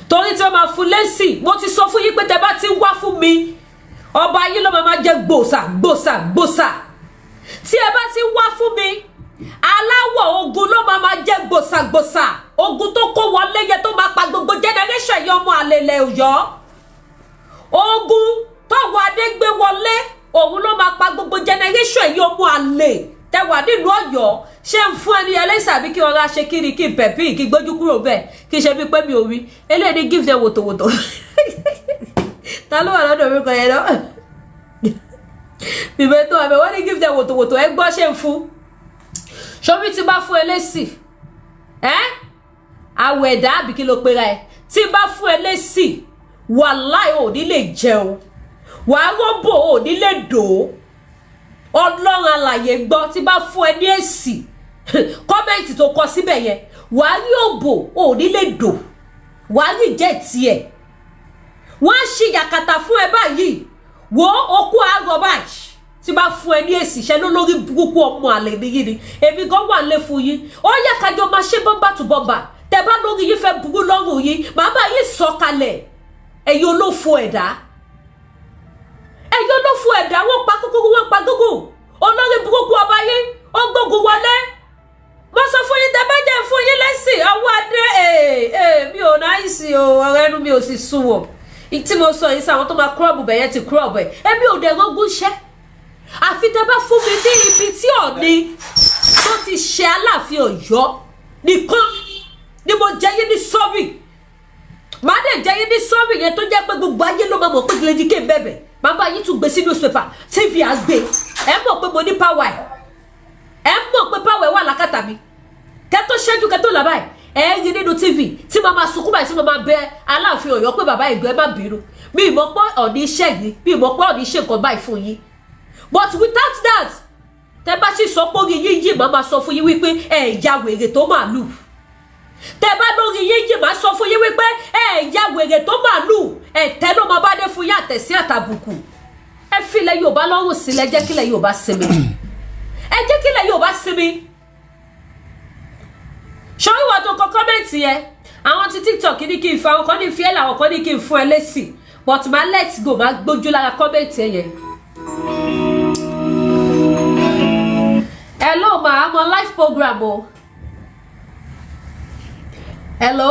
Speaker 1: torí tí wọ́n máa fún lésì, mo ti sọ fún yín pé tẹ́ bá ti wá fún mi, ọba yín ló máa jẹ gbòòsà gbòòsà gbòòsà. Tí ẹ bá ti wá fún mi, aláwọ̀ ogun ló máa jẹ gbòòsà gbòòsà. Ogun tó kó wọlé yẹn tó máa pa gbogbo generation yẹn, ọmọ àlèlè Ọ̀yọ́, ogun tọ́wọ́ adé gbé wọlé, òun ló máa pa gbogbo generation yìí, ọmọ àlè tẹwà nílùú Ọ̀yọ́. Ṣé ń fún ẹni ẹlẹ́sìn àbí kí ọ̀rá ṣe kí ni? Kí n pẹ̀pì kí gbójú kúrò bẹ́ẹ̀, kí ṣe bí pé mi ò rí eléyìí ní give them wòtòwòtò. Ta ló wà lọ́dọ̀ orúkọ yẹn náà bìbẹ́ tó àbẹ̀ wọ́n ní give them wòtòwòtò? Ẹ gbọ́, ṣé ń fún ṣọ́bí tí bá fún ẹ lésì ẹ́ àwọ̀ ẹ̀dá àbí kí ló pera ẹ? Tí bá fún ẹ lésì, wàláì ò ní lè jẹun, wàá rọ́bò ò ní lè dò ó. Ọlọ́run alàyè gbọ́, tí bá fún ẹ ní èsì comment tó kọ síbẹ̀ yẹn, wàá rí òbò ò ní lè dò, wàá rí jẹ́ tiẹ̀, wọ́n á ṣe yàkàtà fún ẹ báyìí. Wo okú àárọ̀ báyìí tí bá fún ẹ ní èsì iṣẹ́ ló lórí burúkú, ọmọ àlè nìyí ni. Èmi gan wà lé fún yín, ó yẹ kájọ máa ṣe bumper to bumper. Tẹ bá lórí yín fẹ́ burú lọ́rùn yín, màá bá yín sọ kalẹ̀. Ẹ̀yin olófo ẹ̀dá, ẹ̀yin olófo ẹ̀dá, wọ́n pa kúkúrú, wọ́n pa gúgù. Olórí burúkú ọba yín ó gbógun wọlé. Mo sọ fún yín, tẹ bá jẹ́ fún yín lẹ́sìn ọwọ́ adé. Mi ò náìsì o, ọ̀rọ̀ ẹnu mi ò sì sunwọ̀n tí mo sọ yìí sí. Àwọn tó máa crop bẹ̀ yẹn ti crop ẹ̀. Èmi ò dẹ̀ rógún ṣẹ́, àfi tẹ bá fún mi ní ibi tí Ọ̀ọ̀ni tó ti ṣe Aláàfin Ọ̀yọ́ nìkan ni mo jẹ́ yín ní sọ́ọ̀rì. Màá dẹ̀ jẹ́ yín ní sọ́ọ̀rì yẹn tó jẹ́ pé gbogbo ayé ló máa mọ̀ pé Lady K bẹ̀bẹ̀. Màá bá yín tún gbé sí newspaper, TV á gbé. Ẹ mọ̀ pé mo ní power ẹ̀, ẹ mọ̀ pé power ẹ̀ wà lákàtà mi. Kẹ́ tó ṣẹ́jú, kẹ́ tó là báyìí, ẹ rí nínú TV tí màá máa sunkún báyìí, tí màá máa bẹ Aláàfin Ọ̀yọ́ pé bàbá ìgbẹ́, má bínú, mi ì mọ̀ pé Ọ̀ọ̀ni iṣẹ́ yìí, mi ì mọ̀ pé Ọ̀ọ̀ni ṣe nǹkan báyìí fún yín. But without that, tẹ bá sì sọ pé orí yín yìí, màá máa sọ fún yín wípé ẹ ya wèrè tó màálù. Tẹ bá lórí yín yìí, máa sọ fún yín wípé ẹ ya wèrè tó màlúù, ẹ̀tẹ́ ló máa bá dé fún yín, àtẹ̀sí àtàbùkù. Ẹ filẹ̀ Yorùbá lọ́rùn sílẹ̀, jẹ́ kílẹ̀ Yorùbá sinmi, ẹ jẹ́ kílẹ̀ Yorùbá sinmi. Ṣọ́rí ìwà tó kọ comment yẹn, àwọn ti TikTok ní kí n fa, àwọn kan ní fi ẹ́, làwọn kan ní kí n fún ẹ lésì, but máa let go, máa gbójú lára comment yẹn. Hello ma, I'm on live program o. Hello,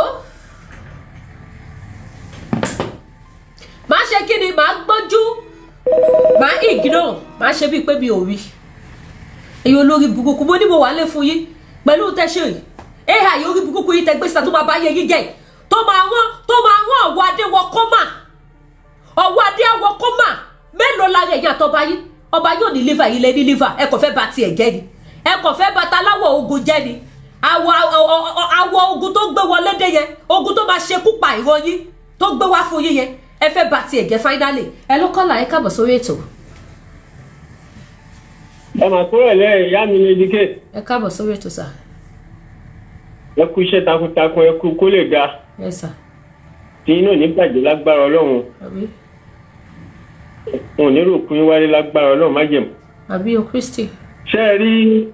Speaker 1: máa ṣe kí ni? Máa gbójú, máa ignore, máa ṣe bíi pé mi ò rí èyí. Olórí burúkú, mo ní mo wà lé fún yín pẹ̀lú tẹ́ṣe yìí, ai orí burúkú yìí tẹgbẹ́ síta tó máa bá yẹ yín jẹ́, tó máa rán ọ̀wọ́ adé wọ kọ́mà, ọ̀wọ́ adé wọ kọ́mà. Mélòó lára ẹ̀yìn àtọba yín? Ọba yóò ní liver yìí lé ní liver. Ẹ kò fẹ́ ba tiẹ̀ jẹ́ ni, ẹ kò fẹ́ ba taláwọ̀ ogun jẹ́ ni. Àwọ̀ ogun tó gbé wọlé dé yẹn, ogun tó máa ṣekú pa ìran yín tó gbé wá fún yín yẹn, ẹ fẹ́ ba tiẹ̀ jẹ́ finally. Ẹ ló kọ́là, ẹ káàbọ̀ sórí ètò.
Speaker 7: Ẹ mà kúrò lẹ́yìn ìyá mi Lady K.
Speaker 1: Ẹ káàbọ̀ sórí ètò, sà.
Speaker 7: Ẹ kú iṣẹ́ takuntakun, ẹ kú kó lè ga.
Speaker 1: Yes sir.
Speaker 7: Tí inú ò ní bàjẹ́ lágbára Ọlọ́run.
Speaker 1: Àmín.
Speaker 7: Wọn ò ní rò kún wálé lágbára Ọlọ́run májẹ̀mú.
Speaker 1: Àmín o Kristi.
Speaker 7: Ṣé ẹ rí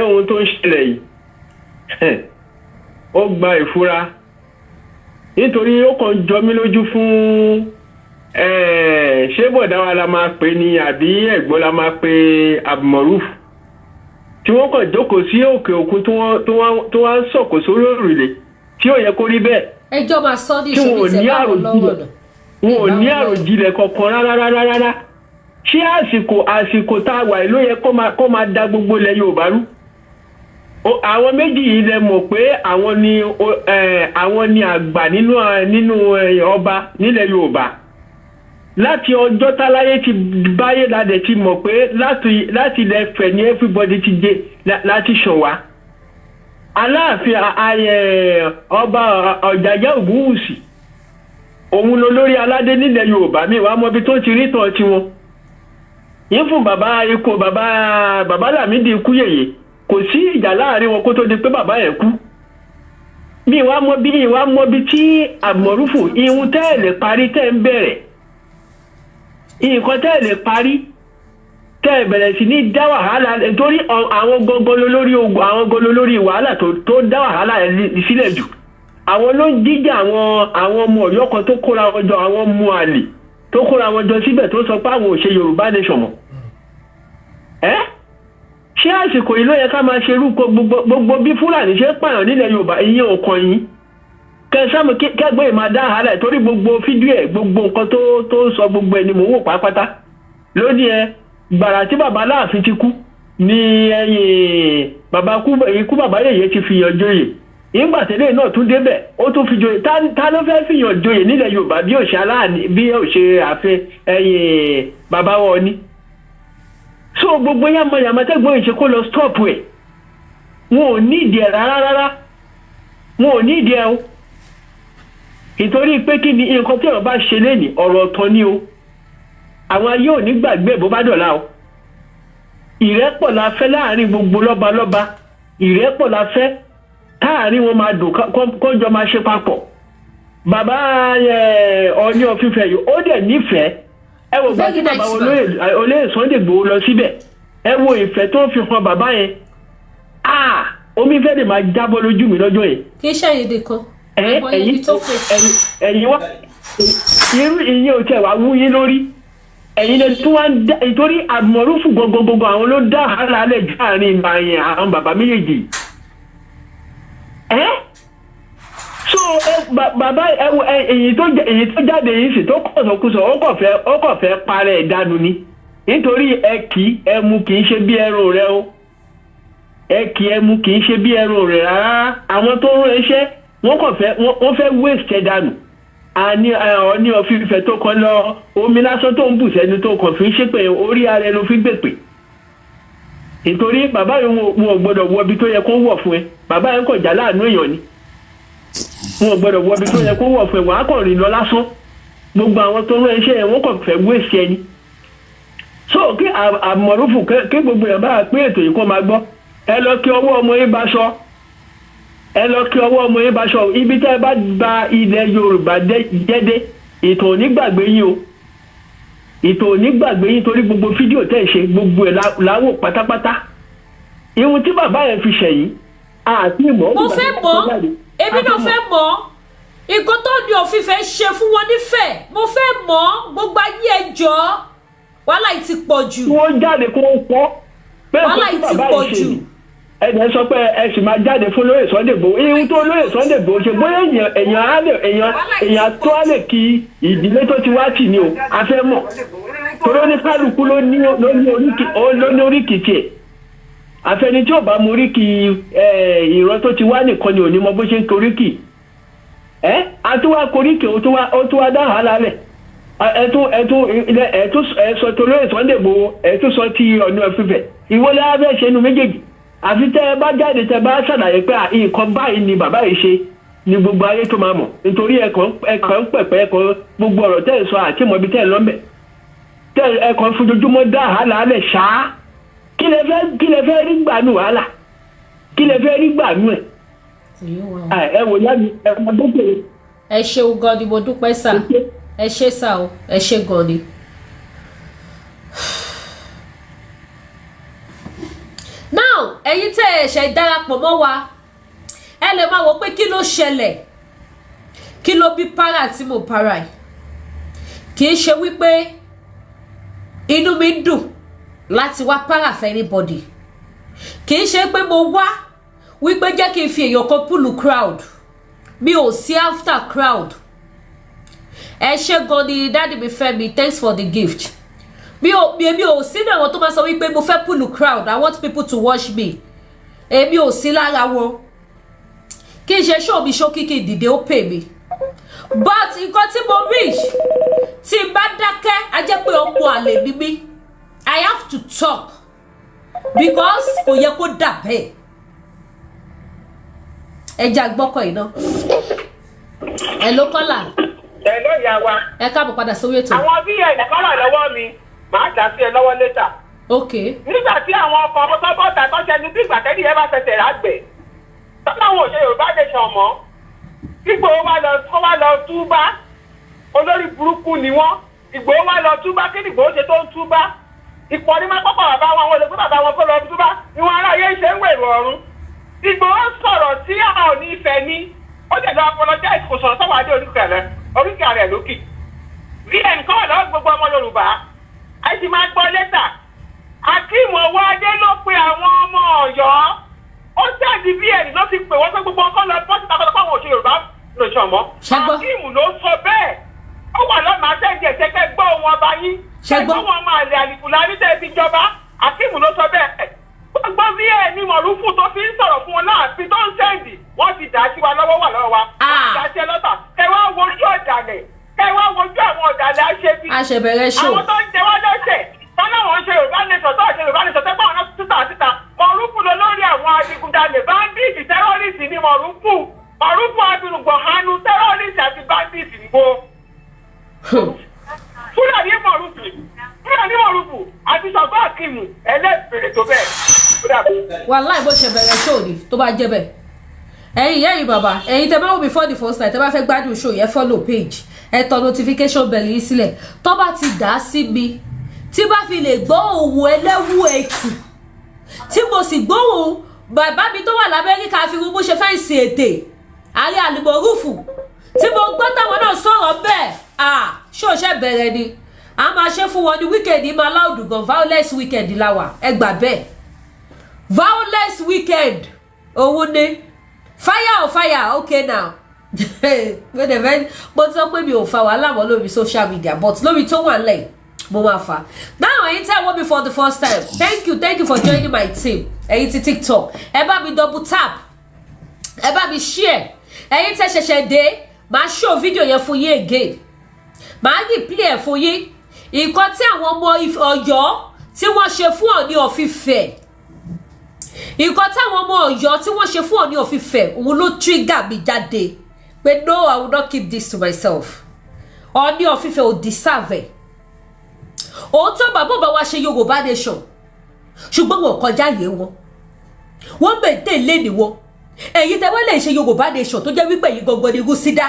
Speaker 7: ohun tó ń ṣẹlẹ̀ yìí, ó gba ìfura, nítorí ó kàn jọ mí lójú fún ṣé bọ̀dá wa la máa pè ní àbí ẹ̀gbọ́n la máa pè Abdulmoruf, tí wọ́n kàn jókòó sí òkè òkun, tí wọ́n ń sọ̀kò sórí òrùlé, tí ò yẹ kó rí bẹ́ẹ̀.
Speaker 1: Ẹjọ́ máa sọ ní
Speaker 7: Tí wọn ò
Speaker 1: ìṣòro
Speaker 7: ní
Speaker 1: tẹ̀ báwọn lọ́wọ́
Speaker 7: àròjinlẹ̀
Speaker 1: nà.
Speaker 7: Wọn ò ní àròjinlẹ̀ kankan rárá rárá rárá. Ṣé àsìkò tá a wà yìí ló yẹ kó máa da gbogbo ilẹ̀ Yorùbá rú? Àwọn méjì yìí lẹ mọ̀ pé àwọn ni àgbà nínú ọba nílẹ̀ Yorùbá. Láti ọjọ́ táláyé ti báyé ládẹ̀ ti mọ̀ pé láti ilẹ̀ Ifẹ̀ ni everybody ti dé láti ṣàn wá. Aláàfin ọba Ọ̀jájá Ògúnwùsì, òun ló lórí aládé nílẹ̀ Yorùbá. Mi wàá mọ ibi tó ti rí tàn tiwọn yín fún bàbá ikú bàbá Lámìdí ikú yèyé. Kò sí ìjà láàrin wọn kó tó di pé bàbá yẹn kú. Mi wàá mọ bí tí àmọ̀rúfù ihun tẹ́ ẹ̀ lè parí tẹ́ ẹ̀ ń bẹ̀rẹ̀, nǹkan tẹ́ ẹ̀ lè parí tẹ́ ẹ̀ bẹ̀rẹ̀ sí ní dá wàhálà, nítorí àwọn gangan lórí ogun, àwọn gangan lórí wàhálà tó dá wàhálà yẹn sílẹ̀ jù. Àwọn ló ń jíjà àwọn ọmọ Ọ̀yọ́ kan tó kóra wọn jọ, àwọn ọmọ àlè tó kóra wọn jọ síbẹ̀, tó sọ pé àwọn ò ṣe Yorùbá nation mọ́. Ẹ́ ṣé àsìkò yìí ló yẹ ká máa ṣe irú gbogbo bí Fúlàní ṣe ń pààyàn nílẹ̀ Yorùbá? Ìyẹn ò kàn yín. Kẹsàmù kẹgbẹ́ yìí máa dá àhálà ẹ̀, torí gbogbo fídíò ẹ̀, gbogbo nǹkan tó ń sọ, gbogbo ẹ̀ ni mò ń wò pátápátá lónìí. Ẹ gbàrà tí bàbá Aláàfin ti kú ní ẹ̀yìn bàbá ikú bàbá yèyé ti fi yàn joyè. Ìgbà tẹ́lẹ̀ náà tún débẹ̀, ó tún fi joyè. Ta ló fẹ́ fi yàn joyè nílẹ̀ Yorùbá bí òṣè aláàní, bí òṣè ààfin ẹ̀yìn bàbá wọn ni? So gbogbo yàmàyàmà tẹ́gbọ́n ìṣe kó lọ stop ẹ̀. Wọn ò ní ìdí ẹ̀ rárá rárá, wọn ò ní ìdí ẹ̀ o, ìtorí pé kí ni nǹkan tí ọ̀rọ̀ bá ṣe lénìí, ọ̀rọ̀ ọ̀tọ̀ ni o. Àwọn ayé ò ní gbàgbé bó bá dọ̀la o. Ìrẹ́pọ̀ la fẹ́ láàrin gbogbo lọ́balọ́ba, ìrẹ́pọ̀ la fẹ́ káàrin wọn máa dùn, kọ́jọ máa ṣe papọ̀. Bàbá Ọọ̀ni of Ifẹ̀ yìí, ó dẹ̀ nífẹ̀ẹ́. Ẹ wò gbà tí bàbá olóyè Sunday Igboho lọ síbẹ̀, ẹ wo ìfẹ́ tó fi hàn bàbá yẹn. Ah, omi fẹ́ lè máa jábọ́ lójú mi lọ́jọ́ yẹn.
Speaker 1: Kì í ṣe èdè kan.
Speaker 7: Ẹ̀yin wá irú ìyẹn ò tẹ̀ wá wú yín lórí. Ẹ̀yin lè tún wá ń dá, ìtorí àmọ̀rúfù gbogbogbò, àwọn ló dá wàhálà alẹ́ jù láàrin ìgbà yẹn, àwọn bàbá méjèèjì ẹ́. So bàbá ẹ wo èyí tó jáde yìí sì tó kọ̀sọ̀kúsọ, ó kàn fẹ́ parẹ́ ẹ̀ dànù ni, nítorí ẹ kì í ẹ mu kì í ṣe bí ẹrù rẹ o. Ẹ kì í ẹ mu kì í ṣe bí ẹrù rẹ rárá. Àwọn tó ń rán iṣẹ́, wọ́n kàn fẹ́ wọ́n fẹ́ waste ẹ̀ dànù. Àní Ọọ̀ni of Ifẹ̀ tó kàn lọ, omi lásán tó ń bù sẹ́nu, tó kàn fi ń ṣépè, orí ara ẹ ló fi gbèpè, nítorí bàbá yìí, wọn ò gbọdọ̀ wọ ibi tó yẹ kó wọ̀ fún ẹ. Bàbá yẹn kàn já láàánú èèyàn ni. Wọn ò gbọdọ̀ wọ ibi tó yẹ kó wọ̀ fún ẹ, wàá kàn rìn lọ lásán. Gbogbo àwọn tó rán iṣẹ́ yẹn, wọ́n kàn fẹ́ waste ẹni. So kí àmọ̀rúfù, kí gbogbo èèyàn bá pín ètò yìí kó máa gbọ́, ẹ lọ kí ọwọ́ ọmọ yín bá sọ. Ẹ lọ kí ọwọ́ ọmọ yín báṣọ. Ibi tẹ́ ẹ bá ba ilẹ̀ Yorùbá jẹ́dé, ìtàn ò ní gbàgbé yín o, ìtàn ò ní gbàgbé yín, torí gbogbo fídíò tẹ́ ẹ ṣe, gbogbo ẹ̀ láwò pátápátá. Ihun tí bàbá yẹn fi ṣẹ̀yìn àti ìmọ̀.
Speaker 1: Mo fẹ́ mọ̀, èmi náà fẹ́ mọ̀ nǹkan tó ní òfin fẹ́ ṣe fún wọn nífẹ̀ẹ́. Mo fẹ́ mọ̀. Gbogbo ayé, ẹ jọ̀ọ́, wàhálà yìí ti pọ̀ jù.
Speaker 7: Kí wọ́n jáde kó pọ́ pé
Speaker 1: Wàhálà
Speaker 7: nǹkan
Speaker 1: yìí
Speaker 7: tí
Speaker 1: ti
Speaker 7: bàbá
Speaker 1: pọ̀
Speaker 7: yìí ṣe
Speaker 1: jù.
Speaker 7: ni. Ẹ̀dẹ̀ sọ pé ẹ sì máa jáde fún lóyè Sunday Igboho. Ihun tó lóyè Sunday Igboho ṣe, bóyá èèyàn á lè èèyàn tó á lè kí ìdílé tó ti wá tì ní o. A fẹ́ mọ̀, torí oníkálukú ló ní oríkì tiẹ̀. Àfẹni tí ò bá mọ oríkì ìran tó ti wá nìkan ni ò ní mọ bó ṣe ń koríkì ẹ. Àtúwá koríkì, ó tún wá dá wàhálà lẹ̀. Ẹ tún ilẹ̀, ẹ tún ẹ sọ tó lóyè Sunday Igboho, ẹ tún sọ ti Ọọ̀ni of Ifẹ̀. Ìwọlé abẹ́ ṣe nu méjèèjì, àfi tẹ́ ẹ bá jáde, tẹ́ ẹ bá ṣàlàyé pé nǹkan báyìí ni bàbá yìí ṣe, ni gbogbo ayé tó máa mọ̀, nítorí ẹ kàn ń pẹ̀pẹ́, ẹ kàn gbogbo ọ̀rọ̀ tẹ́ ẹ sọ àti mọ̀ ibi tẹ́ ẹ lọ́mbẹ̀ tẹ́ ẹ kàn fojoojúmọ́ dá wàhálà lẹ̀ ṣáá. Kí lẹ fẹ́ rí gbà nù wàhálà? Kí lẹ fẹ́ rí gbà nù ẹ̀? Ẹ wò yá mi, ẹ máa gbókè.
Speaker 1: Ẹ ṣeun gan ni, mo dúpẹ́ sà. Ẹ ṣé sà o, ẹ ṣé gan ni. Now, ẹ̀yin tẹ́ ẹ ṣẹ̀ darapọ̀ mọ́ wa, ẹ lè máa wò pé kí ló ṣẹlẹ̀, kí ló bí para tí mo para yìí. Kì í ṣe wípé inú mi ń dùn láti wá para for anybody. Kì í ṣe pé mo wá wípé jẹ́ kí n fi èèyàn kan pull crowd. Mi ò sí after crowd. Ẹ ṣé gan ni, daddy mi Fẹ́mi, thanks for the gift. Mi ò sí ní àwọn tó máa sọ wípé mo fẹ́ pull crowd, I want people to watch me. Èmi ò sí lára wọn. Kí n ṣe show mi ṣókí, kí n dìde, ó pè mí. But nǹkan tí mo reach, tí n bá dákẹ́, á jẹ́ pé ọmọ àlè ni mí. I have to talk because kò yẹ kó dà bẹ́ẹ̀. Ẹ jẹ́ àgbọ́kọ̀ yìí náà. Ẹ ló kọ́là.
Speaker 6: Ẹ ló yà wá.
Speaker 1: Ẹ káàbọ̀ padà sórí ètò.
Speaker 6: Àwọn bí ẹnìkan wà lọ́wọ́ mi, màá dà sí ẹ lọ́wọ́ later.
Speaker 1: Ok.
Speaker 6: Nígbà tí àwọn ọkọ̀ ọmọ sọ́bọ̀tà tó ṣẹnu bí ìgbà tẹ́lẹ̀ yẹn bá fẹsẹ̀ rágbẹ̀ tọ́láwọn ò ṣe Yorùbá nation mọ́, Ìgbòho wá lọ, kó wá lọ túbá. Olórí burúkú ni wọ́n. Ìgbòho wá lọ túbá. Kí ni Ìgbòho ṣe tó ń túbá? Ìpọ̀ ní máa kọ́kọ́ bàbá wọn, àwọn olùgbé bàbá wọn kó lọ túbá. Ìwọ̀n aráyé ṣe ń wèrò ọ̀run. Ìgbòho sọ̀rọ̀ sí Ọọ̀ni Ifẹ̀ ni ó dẹ̀ lọ apologize. Kò sọ̀rọ̀ sọ́wọ́ adé oríkì rẹ̀ lókì. Vn kọ́ wà lọ́wọ́ gbogbo ọmọ Yorùbá, a sì máa gbọ́ later. Akeem Owóadé ló pe àwọn ọmọ Ọ̀yọ́. Ó send vn ló fi pè wọ́n pé gbogbo ọkọ lọ bọ́ síta kọ́lọ́ fáwọn òṣèré Yorùbá nation mọ́.
Speaker 1: Ṣẹ́gbọ́.
Speaker 6: Akeem ló sọ bẹ́ẹ̀. Ó wà lọ́mọ àtẹ̀jẹ̀ ẹ̀ṣẹ̀kẹ́ gbọ́ ohun ọba yín.
Speaker 1: Ṣẹ́gbọ́.
Speaker 6: Ẹ̀gbọ́n wọn máa lè àlìkùlá ní tẹ́ fi jọba. Akeem ló sọ bẹ́ẹ̀. Gbogbo vn ní Mọ̀rúfù tó fi ń sọ̀rọ̀ fún wọn láàfin tó ń send, wọ́n ti dà sí wa lọ́wọ́, wà lọ́wọ́ wa. Wọ́n ti dà sí ẹ lọ́tà. Kẹ wá wojú ọ̀dàlẹ̀, kẹ wá wojú àwọn ọ̀dàlẹ̀ aṣebi.
Speaker 1: A ṣe bẹ̀rẹ̀ show.
Speaker 6: Àwọn tó ń jẹ wá lọ́sẹ̀ tọ́láwọn ṣe Yorùbá nation, tó ṣe Yorùbá nation, tẹ́gbọ́n àwọn síta síta. Mọ̀rúfù lọ lórí àwọn adigunjalè, bandit, terrorist ní Mọ̀rúfù. Mọ̀rúfù abirùngbọ̀n terrorist àti bandit ní wo Fúlàní Mọ̀rúfù, Fúlàní Mọ̀rúfù àti Ṣàgbọ́ Akíìmù ẹlẹ́bẹ̀rẹ̀ tó bẹ́ẹ̀.
Speaker 1: Wàláì, bó ṣe bẹ̀rẹ̀ show ni. Tó bá jẹ́ bẹ́ẹ̀, ẹ̀yin ìyá, ẹ̀yin bàbá, ẹ̀yin tẹ́ bá wò mí for the first time, tẹ́ bá fẹ́ gbádùn show yẹn, follow page, ẹ tọ notification bell yín sílẹ̀. Tó bá ti dà á sí mi, tí bá fi lè gbọ́ òun ẹlẹ́wù ẹ̀tù, tí mo sì gbóhùn bàbá mi tó wà l'Amẹ́ríkà fi bó ṣe fẹ́ ṣe ètè ààrẹ àlùmọ̀rúfù, tí mo gbọ́ táwọn náà sọ̀rọ̀ bẹ́ẹ̀, ah, ṣé o ṣe bẹ̀rẹ̀ ni? A máa ṣe fún wọn ní weekend máa loud gan. Violence weekend la wà, ẹ gbà bẹ́ẹ̀. Violence weekend òun ni fire on fire. Okay, now, mo dẹ̀ fẹ́, mo ti sọ pé mi ò fa wàhálà mọ́ lórí social media, but lórí tó wà lẹ́yìn, mo máa fa. Now, ẹ̀yin tẹ́ wọ́n mi for the first time, thank you, thank you for joining my team. Ẹ̀yin ti TikTok, ẹ bá mi double tap, ẹ bá mi share. Ẹ̀yin tẹ́ ṣẹ̀ṣẹ̀ dé, màá show video yẹn fún yín again, màá replay ẹ̀ fún yín, nǹkan tí àwọn ọmọ Ọ̀yọ́ tí wọ́n ṣe fún Ọọ̀ni of Ifẹ̀, nǹkan táwọn ọmọ Ọ̀yọ́ tí wọ́n ṣe fún Ọọ̀ni of Ifẹ̀, òun ló trigger mi jáde pé no, I will not keep this to myself. Ọọ̀ni of Ifẹ̀ ò deserve ẹ̀. Òótọ́, bàbá bá wa ṣe Yorùbá nation, ṣùgbọ́n wọn kọjá yé wọn, wọ́n mẹ̀tẹ̀ lé ní wọn. Ẹ̀yin tẹ́ wọ́n lè ṣe Yorùbá nation tó jẹ́ wípé ẹ̀yin gangan ni rúsídá.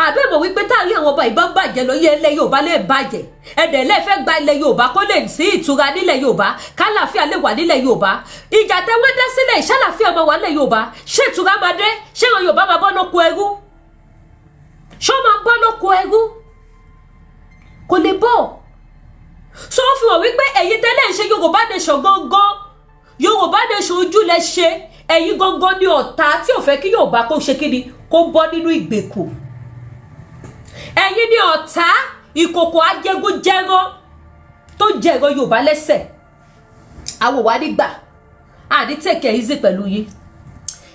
Speaker 1: Àbẹ̀mọ̀ wípé táàrí àwọn ọba ìbọn bàjẹ́ lọ yẹ ilẹ̀ Yorùbá lè bàjẹ́. Ẹ̀dẹ̀ lè fẹ́ gba ilẹ̀ Yorùbá kó lè sí ìtura nílẹ̀ Yorùbá, kálàáfíà lè wà nílẹ̀ Yorùbá. Ìjà tẹ́ wọ́n dá sílẹ̀ ìṣàlàáfíà máa wà nílẹ̀ Yorùbá. Ṣé ìtura máa dé? Ṣé ìran Yorùbá máa bọ́ lóko ẹrú? Ṣó máa bọ́ lóko ẹrú? Kò lè bọ́. So ó fi hàn wípé ẹ̀yin tẹ́lẹ̀ ń ṣe Yorùbá nation gangan, Yorùbá nation ojú lẹ ṣe, ẹ̀yin gangan ni ọ̀tá tí ò fẹ́ kí Yorùbá kó ṣe kíni, kó bọ́ nínú ìgbèkùn. Ẹ̀yin ni ọ̀tá ìkòkò ajégúnjẹran tó jẹ ẹ̀rọ Yorùbá lẹ́sẹ̀. Àwọn wà nígbà àní take it easy pẹ̀lú yín.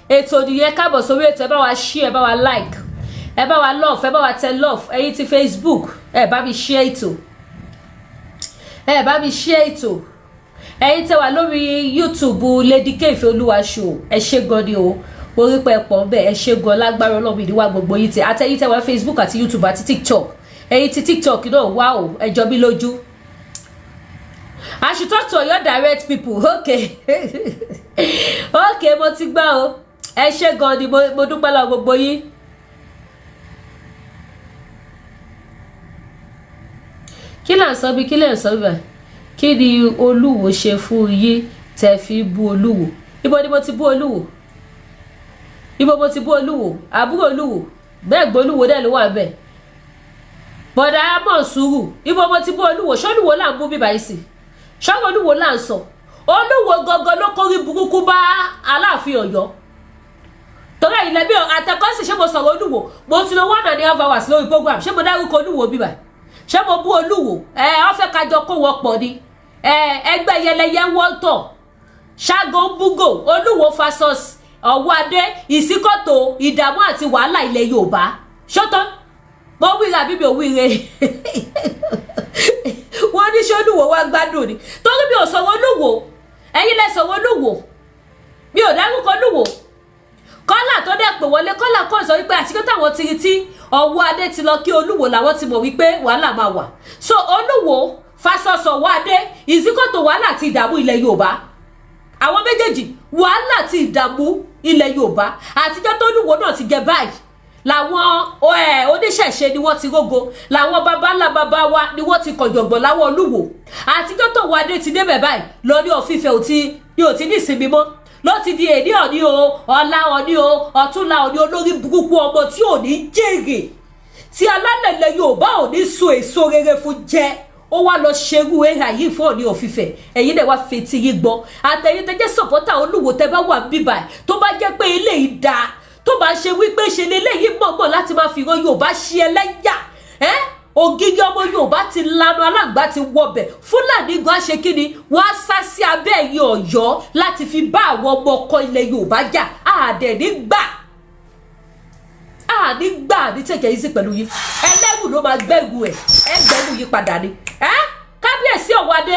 Speaker 1: Ètò nìyẹn. Káàbọ̀ sórí ètò. Ẹ bá wa share, ẹ bá wa like, ẹ bá wa love, ẹ bá wa tẹ love. Ẹ̀yin ti Facebook, ẹ bá mi share ètò, ẹ bá mi share ètò. Ẹ̀yin tẹ́ wà lórí YouTube, Lady K Ìfẹ́ Show, ẹ ṣé gan ni o. Orí pẹ́ pọ̀ ń bẹ̀, ẹ ṣé gan. Lágbára Ọlọ́run, ìdíwà gbogbo yìí ti àtẹ̀yin tẹ́ wà Facebook àti YouTube àti TikTok. Ẹ̀yin ti TikTok náà wá o, ẹ jọ mí lójú. I should talk to your direct people. Okay, okay, mo ti gbọ́ o. Ẹ ṣé gan ni, mo dúpẹ́ lọ gbogbo yín. Kí là ń sọ bí? Kí lè ń sọ bí báyìí? Kí ni Olúwo ṣe fún yín tẹ́ fi bú Olúwo? Ibo ni mo ti bú Olúwo? Ibo mo ti bú Olúwo? Àbúrò Olúwo bẹ́ẹ̀ gbọ́, Olúwo dẹ̀ ló wà bẹ́ẹ̀. Bọ̀dà mọ̀ sùúrù. Ibo mo ti bú Olúwo? Ṣọ́lúwo là ń bú bíbá yìí sí? Ṣọ́rọ̀ Olúwo là ń sọ? Olúwo gangan ló kórí burúkú bá Aláàfin Ọ̀yọ́. Torí ẹ̀yin lẹ́bí àtẹ̀kọ́sì. Ṣé mo sọ̀rọ̀ Olúwo? Mo ti lo 1.5 hours lórí program. Ṣé mo dárúkọ Olúwo bíbá? Ṣé mo bú Olúwo? Ẹ ọ fẹ́ kájọ kó wọ́pọ̀ ni. Ẹ ẹgbẹ́ yẹlẹyẹ wọ́tọ̀ ṣágo búgò. Olúwo versus Ọ̀wọ́adé, ìsíkòtò ìdààmú àti wàhálà ilẹ̀ Yorùbá. Ṣótán mo wíra àbí mi ò wíre? Wọ́n ní ṣé Olúwo wá gbádùn ni? Torí mi ò sọ̀rọ̀ Olúwo, ẹ̀yin lẹ sọ̀rọ̀ Olúwo. Mi ò dárúkọ Olúwo. Kọ́là tó dẹ̀ pè wọlé, kọ́là kọ́ sọ wípé àti kí táwọn ti rí tí Ọ̀wọ́adé ti lọ kí Olúwo làwọn ti mọ̀ wípé wàhálà máa wà. So Olúwo versus Ọ̀wọ́adé, ìsíkòtò wàhálà àti ìdààmú ilẹ̀ Yorùbá. Àwọn méjèèjì, wàhálà àti ìdààmú ilẹ̀ Yorùbá. Àtijọ́ tó Olúwo náà ti jẹ báyìí làwọn oníṣẹ̀ṣe ni wọ́n ti rógo, làwọn baba ńlá baba wa ni wọ́n ti kọ̀jọ̀gbọ̀n láwọn Olúwo. Àtijọ́ tó Ọ̀wọ́adé ti débẹ̀ báyìí lọ ní ọ̀fífẹ́ ní ò ti ní ìsinmi mọ́. Ló ti di èní ọ̀ní o, ọ̀la ọ̀ní o, ọ̀túnla ọ̀ní. Olórí burúkú ọmọ tí ò ní jèrè, tí alálẹ̀lẹ̀ Yorùbá ò ní so èso rere fún jẹ, ó wá lọ ṣerú ẹ̀hà yìí fún Ọọ̀ni of Ifẹ̀. Ẹ̀yin náà wá fetí yín gbọ́. Àtẹ̀yin tẹ́jẹ́ supporter Olúwo, tẹ́ bá wà bíbà, tó bá jẹ́ pé eléyìí dáa, tó bá ṣe wípé ṣe leléyìí mọ̀ọ́mọ̀ láti máa fi ìran Yorùbá ṣe ẹlẹ́yà ẹ́, ògiri ọmọ Yorùbá ti lanu, aláǹgbá ti wọbẹ̀. Fúlàní gan ṣe kí ni, wọ́n á sá sí abẹ́ ẹ̀yìn Ọ̀yọ́ láti fi bá àwọn ọmọ ọkọ ilẹ̀ Yorùbá jà. Àdẹ̀ nígbà àní gbà ní take it easy pẹ̀lú yín. Ẹlẹ́rù ló máa gbẹ́rù ẹ̀, ẹ gbẹ́rù yín padà ni. Ẹ́ kábíyèsí Ọ̀wọ́adé,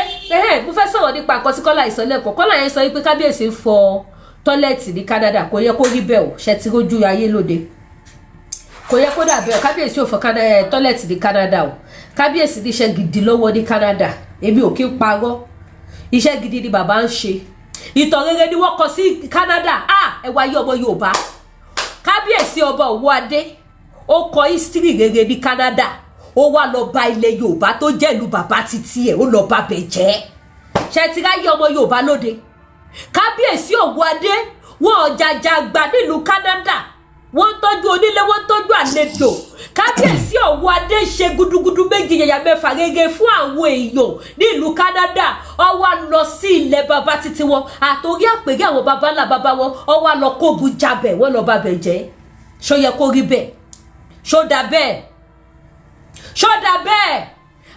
Speaker 1: mo fẹ́ sọ̀rọ̀ nípa nǹkan tí Kọ́lá ìsọ̀lẹ̀kọ̀. Kọ́lá yẹn sọ wípé kábíyèsí ń fọ toilet ní Canada. Kò yẹ kó rí bẹ́ẹ̀ o. Ṣe ti rójú ayé lóde? Kò yẹ kó dà bẹ́ẹ̀ o. Kábíyèsí ò fọ toilet ní Canada o. Kábíyèsí ní iṣẹ́ gidi lọ́wọ́ ní Canada. Èmi ò kí ń parọ́, iṣẹ́ gidi ni bàbá ń ṣe. Ìtàn rere ni wọ́n kọ sí Canada. Ah, ẹ wá yí ọmọ Yorùbá. Kábíyèsí ọba Ọ̀wọ́adé, ó kọ history rere ní Canada. Ó wá lọ bá ilẹ̀ Yorùbá tó jẹ́ ìlú bàbá títí ẹ̀, ó lọ bá bẹ̀ jẹ́. Ṣe ti ráyé ọmọ Yorùbá lóde? Kábíyèsí Ọ̀wọ́adé, wọn ò jàjà gbà nílùú Canada. Wọ́n ń tọ́jú onílé, wọ́n ń tọ́jú àlejò. Kábíyèsí Ọ̀wọ́adé ṣe gudugudu méjì yàyà mẹ́fà rere fún àwọn èèyàn nílùú Canada. Ó wá lọ sí ilẹ̀ bàbá títí wọn àtòrí àpèrè àwọn baba ńlá bàbá wọn, ó wá lọ kógun jabẹ̀, wọ́n lọ bá bẹ̀ jẹ́. Ṣó yẹ kó rí bẹ́ẹ̀? Ṣó dà bẹ́ẹ̀? Ṣó dà bẹ́ẹ̀?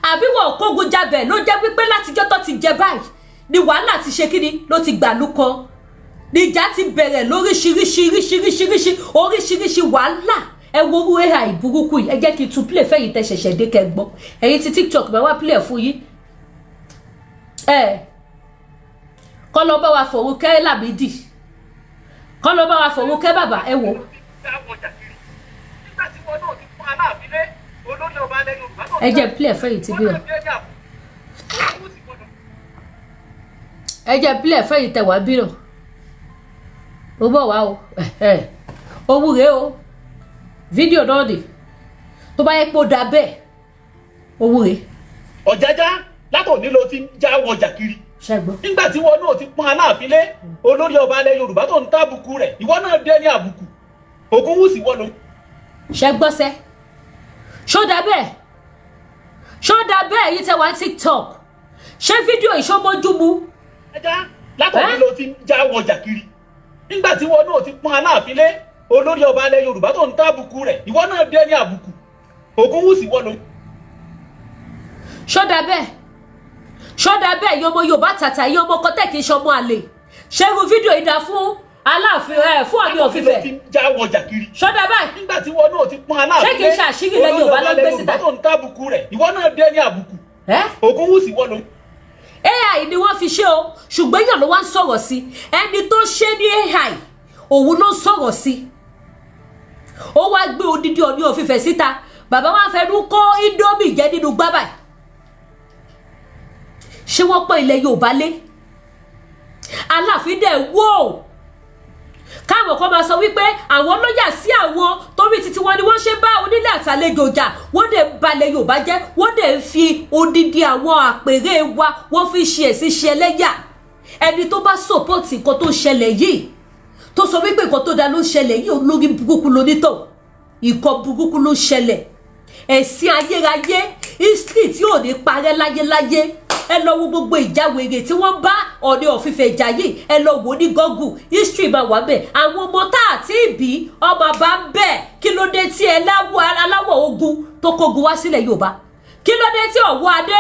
Speaker 1: Àbí wọn kógun jabẹ̀ ló jẹ́ wípé látijọ́ tó ti jẹ báyìí ni wàhálà ti ṣe kíni ló ti gbàlú kan, níjà ti bẹ̀rẹ̀ lóríṣiríṣiríṣiríṣiríṣi oríṣiríṣi wàhálà. Ẹ wo orú AI burúkú yìí. Ẹ jẹ́ kí n tún play fẹ́yìn tẹ́ ṣẹ̀ṣẹ̀ dé kẹ́ gbọ́. Ẹ̀yin ti TikTok, máa wá play fún yín. Ẹ kọ́ lọ bá wa fọ̀rọ̀ kẹ́ Lámìdí, kọ́ lọ bá wa fọ̀rọ̀ kẹ́ bàbá. Ẹ wò. Ẹ jẹ́ play fẹ́yìn tí bí náà. Ẹ jẹ́ play fẹ́yìn tẹ̀ wá bí náà. Mo bọ̀ wá o. Owó rèé o, fídíò náà nì. Tó bá yẹ pé ó da bẹ́ẹ̀, owó rèé.
Speaker 8: Ọ̀jájá, látòní ló ti ń já wọjà kiri.
Speaker 1: Ṣẹ́gbọ́n.
Speaker 8: Nígbà tí wọn náà ti pọ́n Aláàfin lé, olórí ọba ilẹ̀ Yorùbá tó ń tábùkù rẹ̀, ìwọ náà dé ní àbùkù. Ògúnwùsì, wọ́n ló.
Speaker 1: Ṣẹ́gbọ́sẹ́, ṣó da bẹ́ẹ̀? Ṣó da bẹ́ẹ̀? Yìí tẹ́ wá TikTok, ṣé fídíò ìṣọ́mọ́jú mu?
Speaker 8: Ọ̀jájá, látòní ló ti ń já wọjà kiri. Nígbà tí wọn náà ti pọ́n Aláàfin lé, olórí ọba ilẹ̀ Yorùbá tó ń tábùkù rẹ̀, ìwọ náà dé ní àbùkù. Ògúnwùsì, wọ́n ló.
Speaker 1: Ṣó da bẹ́ẹ̀? Ṣó da bẹ́ẹ̀? Yìí ọmọ Yorùbá tàtà, yìí ọmọ kọ́tẹ́ kì í ṣọmọ àlè, ṣé irú fídíò yìí da fún Aláàfin ẹ, fún Ọọ̀ni of
Speaker 8: Látòní ló
Speaker 1: Ifẹ̀?
Speaker 8: ti ń já wọjà kiri.
Speaker 1: Ṣó da bẹ́ẹ̀?
Speaker 8: Nígbà tí wọn náà ti pọ́n Aláàfin
Speaker 1: Ṣé kìí ṣe àṣírí ilẹ̀ Yorùbá ló ń gbé síta?
Speaker 8: Yorùbá tó ń tábùkù rẹ̀, ìwọ náà dé ní àbùkù.
Speaker 1: Ẹ́.
Speaker 8: Ògúnwùsì, wọ́n ló.
Speaker 1: AI ni wọ́n fi ṣe o, ṣùgbọ́n èèyàn ló wá ń sọ̀rọ̀ sí. Ẹni tó ṣe ní AI, òun ló ń sọ̀rọ̀ sí. Ó wá gbé odidi Ọọ̀ni of Ifẹ̀ síta. Bàbá wa fẹnu kó Indomie jẹ nínú gbábà. Ṣé wọ́n pọ́n ilẹ̀ Yorùbá lé? Aláàfin dẹ̀ wò ó, káwọn kan máa sọ wípé àwọn lọ́yà sí àwọn torí títí wọn ni wọ́n ṣe bá onílé àtàlejò jà. Wọ́n dẹ̀ ń balẹ̀ Yorùbá jẹ́, wọ́n dẹ̀ ń fi odidi àwọn àpèrè wa, wọ́n fi ṣe ẹ̀sìn ṣe ẹlẹ́yà. Ẹni tó bá support nǹkan tó ṣẹlẹ̀ yìí, tó sọ wípé nǹkan tó da ló ṣẹlẹ̀ yìí, olórí burúkú lonítọ̀. Nǹkan burúkú ló ṣẹlẹ̀, ẹ̀sìn ayérayé, history tí ò ní parẹ́ láyéláyé. Ẹ lọ wo gbogbo ìjáwèrè tí wọ́n bá Ọọ̀ni of Ifẹ̀ jà yìí. Ẹ lọ wò ní Google, history máa wà bẹ́ẹ̀. Àwọn ọmọ tá àti ìbí ọmọ bá ń bẹ̀. Kí ló dé tí ẹ láwọ̀ aláwọ̀ ogun tó kógun wá sílẹ̀ Yorùbá? Kí ló dé tí ọ̀wọ́ adé,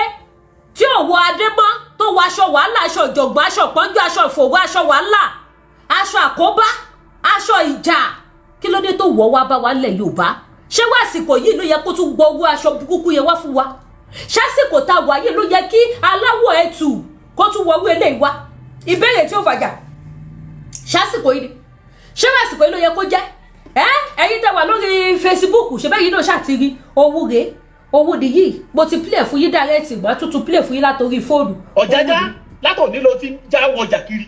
Speaker 1: tí ọ̀wọ́ adé mọ́, tó wọ aṣọ wàhálà, aṣọ ìjọ̀gbọ̀n, aṣọ ìpọ́njú, aṣọ ìfòwò, aṣọ wàhálà, aṣọ àkóbá, aṣọ ìjà? Kí ló dé tó wọ̀ wá bá wa lẹ̀ Yorùbá? Ṣé wá àsìkò yìí ló yẹ kó tún gbọ́ owó aṣọ burúkú yẹn wá fún wa? Ṣásìkò tá a wà yìí ló yẹ kí aláwọ̀ ẹ̀tù kó tún wọwé eléyìí wá? Ìbéèrè tí ó fàjà. Ṣásìkò yìí ni? Ṣé wá àsìkò yìí ló yẹ kó jẹ́? Ẹ ẹ̀yin tẹ́ wà lórí Facebook, ṣe bẹ́ẹ̀ yìí náà ṣàtìrí owó rèé, owó nìyí. Mo ti play fún yín direct, màá tuntun play fún yín látòrí fóònù.
Speaker 8: Ọ̀jájá, látòní ló ti ń já wọjà kiri.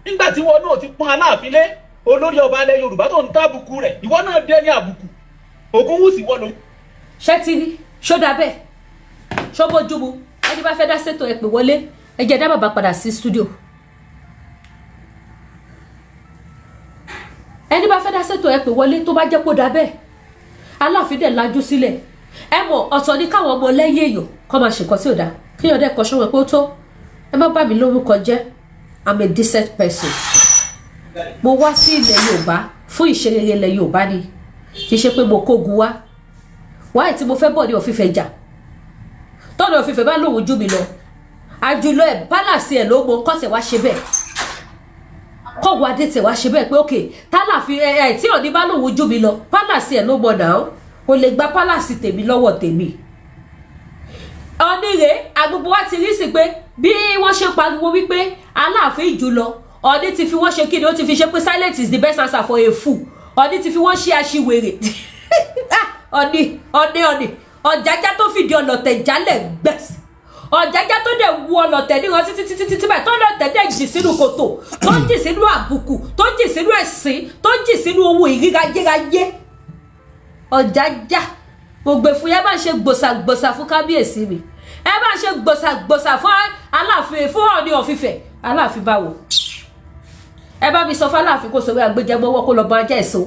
Speaker 8: Nígbà tí wọn náà ti pọ́n Aláàfin lé, olórí ọba ilẹ̀ Yorùbá tó ń tábùkù rẹ̀, ìwọ náà dé ní àbùkù. Ògúnwùsì, wọ́n ló.
Speaker 1: Ṣé ti rí? Ṣó dà bẹ́ẹ̀? Ṣó bójú mu? Ẹni bá fẹ́ dá sétò, ẹ pè wọlé. Ẹ jẹ́ dá bàbá padà sí studio. Ẹni bá fẹ́ dá sétò, ẹ pè wọlé. Tó bá jẹ́ kó dà bẹ́ẹ̀, Aláàfin dẹ̀ lajú sílẹ̀. Ẹ mọ̀, ọ̀tọ̀ ní káwọn ọmọ lẹ́yìn èèyàn kọ́ máa ṣe nǹkan tí ò dáa, kíyàn dẹ̀ kọ́ sọ́wọ́n pé ó tó. Ẹ má bà mí lórúkọ jẹ́. I'm a decent person. Mo wá sí ilẹ̀ Yorùbá fún ìṣerere ilẹ̀ Yorùbá ni, kì í ṣe pé mo kógun wá. Wáyé tí mo fẹ́ bọ̀ ní of Ifẹ̀ jà, tọ́nà of Ifẹ̀ bá lòun jù mí lọ, àjùlọ ẹ̀ palace ẹ̀ ló mọ kọ́sẹ̀ wá ṣe bẹ́ẹ̀, kọ́wọ́ adé tẹ̀ wá ṣe bẹ́ẹ̀ pé ok, tálàfin ẹ ẹ tí òní bá lòun jù mí lọ, palace ẹ̀ ló mọ náà, o lè gba palace tèmi lọ́wọ́ tèmi. Ọ̀nìrè agbègbè wa ti rí sí pé bí wọ́n ṣe pariwo wípé Aláàfin jù lọ, Ọ̀ní ti fi wọ́n ṣe kíni? Ó ti fi ṣe pé silence is the best answer for a fool. Ọ̀ní ti fi wọ́n ṣe aṣiwèrè. Ọ̀ní, Ọ̀ní, Ọ̀ní Ọ̀jájá tó fìdí ọlọ̀tẹ̀ jálẹ̀ gbẹ̀s, Ọ̀jájá tó dẹ̀ wu ọlọ̀tẹ̀ níran títí títí títí báyìí, tó lọ̀tẹ̀ dẹ̀ jì sínú kòtò, tó jì sínú àbùkù, tó jì sínú ẹ̀sín, tó jì sínú owó ìríra-yérayé. Ọ̀jájá gbogbo fún yẹn bá ṣe gbòsàgbòsà fún kábíyèsí mi, ẹ bá ṣe gbòsàgbòsà fún Aláàfin, fún Ọọ̀ni of Ifẹ̀. Aláàfin báwo? Ẹ bá mi sọ fún Aláàfin kó sọ̀rọ̀ àgbéjẹmọ́wọ́, kó lọ bọ ajá èso.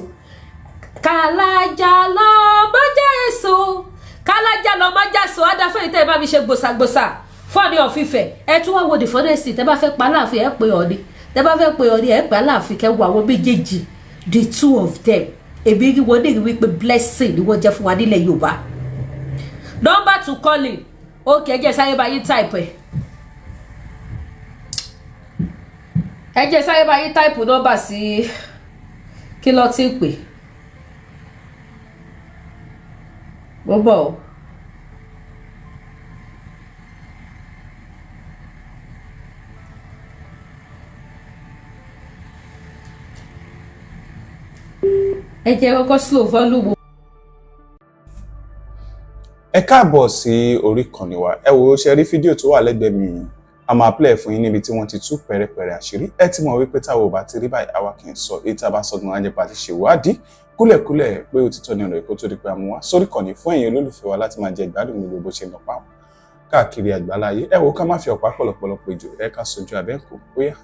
Speaker 1: Kàlájà lọ bọ́jà èso, kálájà lọ bọ́jà èso. Adáfẹ́ yìí tẹ́ ẹ bá mi ṣe gbòsàgbòsà fún Ọọ̀ni of Ifẹ̀. Ẹ tún wá wo the funnest. Tẹ́ bá fẹ́ pa Aláàfin, ẹ pè Ọọ̀ni. Tẹ́ bá fẹ́ pè Ọọ̀ni, ẹ pè Aláàfin. Kẹ́ wo àwọn méjèèjì, the two of them, èmi rí wọn ní rí wípé blessing ni wọ́n jẹ́ fún wa nílẹ̀ Yorùbá. Number to call in, okay. Ẹ jẹ́ sáré bá yín type ẹ̀. Ẹ jẹ́ sáré bá yín type nọ́mbà sí. Kí ló ti ń pè? Mo bọ̀ o. Ẹ jẹ́ kọ́kọ́ slow volume.
Speaker 9: Ẹ káàbọ̀ sí orí ìkànnì wa. Ẹ wò ó, ṣe rí fídíò tó wà lẹ́gbẹ̀ẹ́ mi yìí? A máa play fún yín níbi tí wọ́n ti tú pẹ̀rẹ̀pẹ̀rẹ̀ àṣírí. Ẹ ti mọ̀ wípé táwọn ò bá ti rí báyìí, àwa kì í sọ. Èyí tá a bá sọ gan, ajẹ́pà ti ṣèwádìí kúlẹ̀kúlẹ̀ pé òtítọ́ ni ọ̀rọ̀ èkó tó di pé a mú wá sórí kànnì fún ẹ̀yin olólùfẹ́ wa láti máa jẹ ìgbádùn gbogbo bó ṣe ń lọ pàwọn káàkiri àgbáláyé. Ẹ wo, ká má fi ọ̀pá pọ̀lọpọ̀lọpọ̀ ìjò, ẹ ká sojú abẹ́ǹkò. Bóyá